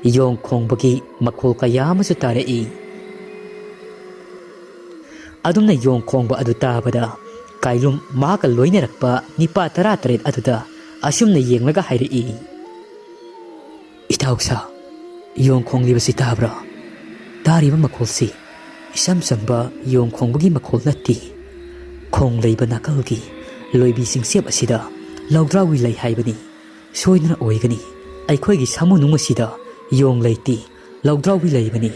ꯌꯣꯡ ꯈꯣꯡꯕꯒꯤ ꯃꯈꯣꯜ ꯀꯌꯥ ꯑꯃꯁꯨ ꯇꯥꯔꯛꯏ꯫ ꯑꯗꯨꯝꯅ ꯌꯣꯡ ꯈꯣꯡꯕ ꯑꯗꯨ ꯇꯥꯕꯗ ꯀꯥꯏꯂꯨꯝ ꯃꯍꯥꯛꯀ ꯂꯣꯏꯅꯔꯛꯄ ꯅꯤꯄꯥ ꯇꯔꯥꯇꯔꯦꯠ ꯑꯗꯨꯗ ꯑꯁꯨꯝꯅ ꯌꯦꯡꯂꯒ ꯍꯥꯏꯔꯛꯏ, "ꯏꯇꯥꯎꯁꯥ, ꯌꯣꯡ ꯈꯣꯡꯂꯤꯕꯁꯤ ꯇꯥꯕ꯭ꯔꯥ? ꯇꯥꯔꯤꯕ ꯃꯈꯣꯜꯁꯤ ꯏꯆꯝ ꯆꯝꯕ ꯌꯣꯡ ꯈꯣꯡꯕꯒꯤ ꯃꯈꯣꯜ ꯅꯠꯇꯦ꯫ ꯈꯣꯡ ꯂꯩꯕ ꯅꯥꯀꯜꯒꯤ ꯂꯣꯏꯕꯤ ꯆꯤꯡꯆꯦꯞ ꯑꯁꯤꯗ ꯂꯧꯗ꯭ꯔꯥꯎꯕꯤ ꯂꯩ ꯍꯥꯏꯕꯅꯤ꯫ ꯁꯣꯏꯗꯅ ꯑꯣꯏꯒꯅꯤ꯫ ꯑꯩꯈꯣꯏꯒꯤ ꯁꯥꯃꯨꯅꯨꯡ ꯑꯁꯤꯗ ꯌꯣꯡ ꯂꯩꯇꯦ, ꯂꯧꯗ꯭ꯔꯥꯎꯕꯤ ꯂꯩꯕꯅꯤ꯫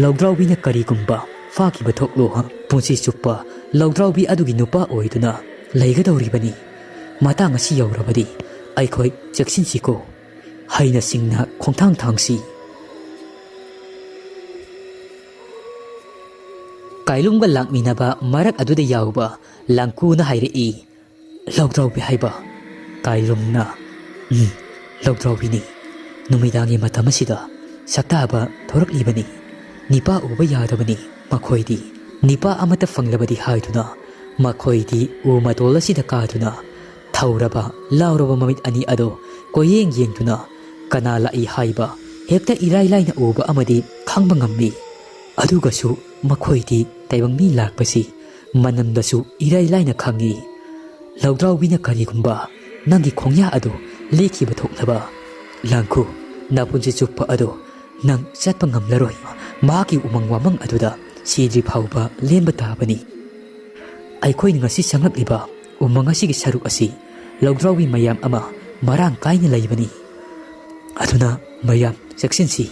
ꯂꯧꯗ꯭ꯔꯥꯎꯕꯤꯅ ꯀꯔꯤꯒꯨꯝꯕ ꯐꯥꯈꯤꯕ ꯊꯣꯛꯂꯣ, ꯄꯨꯟꯁꯤ ꯆꯨꯞꯄ ꯂꯧꯗ꯭ꯔꯥꯎꯕꯤ ꯑꯗꯨꯒꯤ ꯅꯨꯄꯥ ꯑꯣꯏꯗꯨꯅ ꯂꯩꯒꯗꯧꯔꯤꯕꯅꯤ꯫ ꯃꯇꯥꯡ ꯑꯁꯤ ꯌꯧꯔꯕꯗꯤ ꯑꯩꯈꯣꯏ ꯆꯦꯛꯁꯤꯟꯁꯤꯀꯣ꯫ ꯍꯩꯅ ꯁꯤꯡꯅ ꯈꯣꯡꯊꯥꯡ ꯊꯥꯡꯁꯤ꯫" ꯀꯥꯏꯂꯨꯝꯒ ꯂꯥꯛꯃꯤꯟꯅꯕ ꯃꯔꯛ ꯑꯗꯨꯗ ꯌꯥꯎꯕ ꯂꯥꯡꯀꯨꯅ ꯍꯥꯏꯔꯛꯏ, "ꯂꯧꯗ꯭ꯔꯥꯎꯕꯤ ꯍꯥꯏꯕ?" ꯀꯥꯏꯂꯨꯝꯅ, "ꯎꯝ, ꯂꯧꯗ꯭ꯔꯥꯎꯕꯤꯅꯤ꯫ ꯅꯨꯃꯤꯗꯥꯡꯒꯤ ꯃꯇꯝ ꯑꯁꯤꯗ ꯁꯛꯇꯥꯕ ꯊꯣꯔꯛꯂꯤꯕꯅꯤ꯫ ꯅꯤꯄꯥ ꯎꯕ ꯌꯥꯗꯕꯅꯤ ꯃꯈꯣꯏꯗꯤ꯫ ꯅꯤꯄꯥ ꯑꯃꯠꯇ ꯐꯪꯂꯕꯗꯤ ꯍꯥꯏꯗꯨꯅ ꯃꯈꯣꯏꯗꯤ ꯎ ꯃꯇꯣꯜ ꯑꯁꯤꯗ ꯀꯥꯗꯨꯅ ꯊꯧꯔꯕ ꯂꯥꯎꯔꯕ ꯃꯃꯤꯠ ꯑꯅꯤ ꯑꯗꯣ ꯀꯣꯏꯌꯦꯡ ꯌꯦꯡꯗꯨꯅ ꯀꯅꯥ ꯂꯥꯛꯏ ꯍꯥꯏꯕ ꯍꯦꯛꯇ ꯏꯔꯥꯏ ꯂꯥꯏꯅ ꯎꯕ ꯑꯃꯗꯤ ꯈꯪꯕ ꯉꯝꯃꯤ꯫ ꯑꯗꯨꯒꯁꯨ ꯃꯈꯣꯏꯗꯤ ꯇꯥꯏꯕꯪ ꯃꯤ ꯂꯥꯛꯄꯁꯤ ꯃꯅꯝꯗꯁꯨ ꯏꯔꯥꯏ ꯂꯥꯏꯅ ꯈꯪꯏ꯫ ꯂꯧꯗ꯭ꯔꯥꯎꯕꯤꯅ ꯀꯔꯤꯒꯨꯝꯕ ꯅꯪꯒꯤ ꯈꯣꯡꯌꯥ ꯑꯗꯨ ꯂꯦꯛꯈꯤꯕ ꯊꯣꯛꯂꯕ, ꯂꯥꯡꯈꯨ, ꯅꯄꯨꯟꯁꯤ ꯆꯨꯞꯄ ꯑꯗꯨ ꯅꯪ ꯆꯠꯄ ꯉꯝꯂꯔꯣꯏ꯫ ꯃꯍꯥꯛꯀꯤ ꯎꯃꯪ ꯋꯥꯃꯪ ꯑꯗꯨꯗ ꯁꯤꯗ꯭ꯔꯤ ꯐꯥꯎꯕ ꯂꯦꯟꯕ ꯇꯥꯕꯅꯤ꯫ ꯑꯩꯈꯣꯏꯅ ꯉꯁꯤ ꯆꯪꯂꯛꯂꯤꯕ ꯎꯃꯪ ꯑꯁꯤꯒꯤ ꯁꯔꯨꯛ ꯑꯁꯤ ꯂꯧꯗ꯭ꯔꯥꯎꯕꯤ ꯃꯌꯥꯝ ꯑꯃ ꯃꯔꯥꯡ ꯀꯥꯏꯅ ꯂꯩꯕꯅꯤ꯫ ꯑꯗꯨꯅ ꯃꯌꯥꯝ ꯆꯦꯛꯁꯤꯟꯁꯤ꯫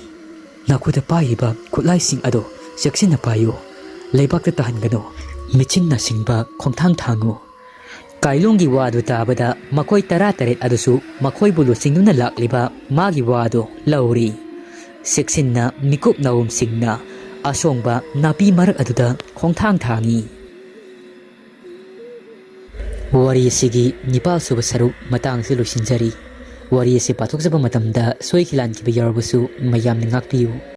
ꯅꯈꯨꯠꯇ ꯄꯥꯏꯔꯤꯕ ꯈꯨꯠꯂꯥꯏꯁꯤꯡ ꯑꯗꯨ ꯆꯦꯛꯁꯤꯟꯅ ꯄꯥꯏꯌꯨ꯫ ꯂꯩꯕꯥꯛꯇ ꯇꯥꯍꯟꯒꯅꯨ꯫ ꯃꯤꯆꯤꯟꯅ ꯆꯤꯡꯕ ꯈꯣꯡꯊꯥꯡ ꯊꯥꯡꯉꯨ꯫ ꯀꯥꯏꯂꯣꯡꯒꯤ ꯋꯥꯗꯨ ꯇꯥꯕꯗ ꯃꯈꯣꯏ ꯇꯔꯥꯇꯔꯦꯠ ꯑꯗꯨꯁꯨ ꯃꯈꯣꯏꯕꯨ ꯂꯨꯆꯤꯡꯗꯨꯅ ꯂꯥꯛꯂꯤꯕ ꯃꯥꯒꯤ ꯋꯥꯗꯨ ꯂꯧꯔꯤ꯫ ꯆꯦꯛꯁꯤꯟꯅ ꯃꯤꯀꯨꯞ ꯅꯥꯎꯝꯁꯤꯡꯅ ꯑꯁꯣꯡꯕ ꯅꯥꯄꯤ ꯃꯔꯛ ꯑꯗꯨꯗ ꯈꯣꯡꯊꯥꯡ ꯊꯥꯡꯉꯤ꯫ ꯋꯥꯔꯤ ꯑꯁꯤꯒꯤ ꯅꯤꯄꯥꯜ ꯁꯨꯕ ꯁꯔꯨꯛ ꯃꯇꯥꯡꯁꯤ ꯂꯣꯏꯁꯤꯟꯖꯔꯤ꯫ ꯋꯥꯔꯤ ꯑꯁꯤ ꯄꯥꯊꯣꯛꯆꯕ ꯃꯇꯝꯗ ꯁꯣꯏꯈꯤ ꯂꯥꯟꯈꯤꯕ ꯌꯥꯎꯔꯕꯁꯨ ꯃꯌꯥꯝꯅ ꯉꯥꯛꯄꯤꯌꯨ꯫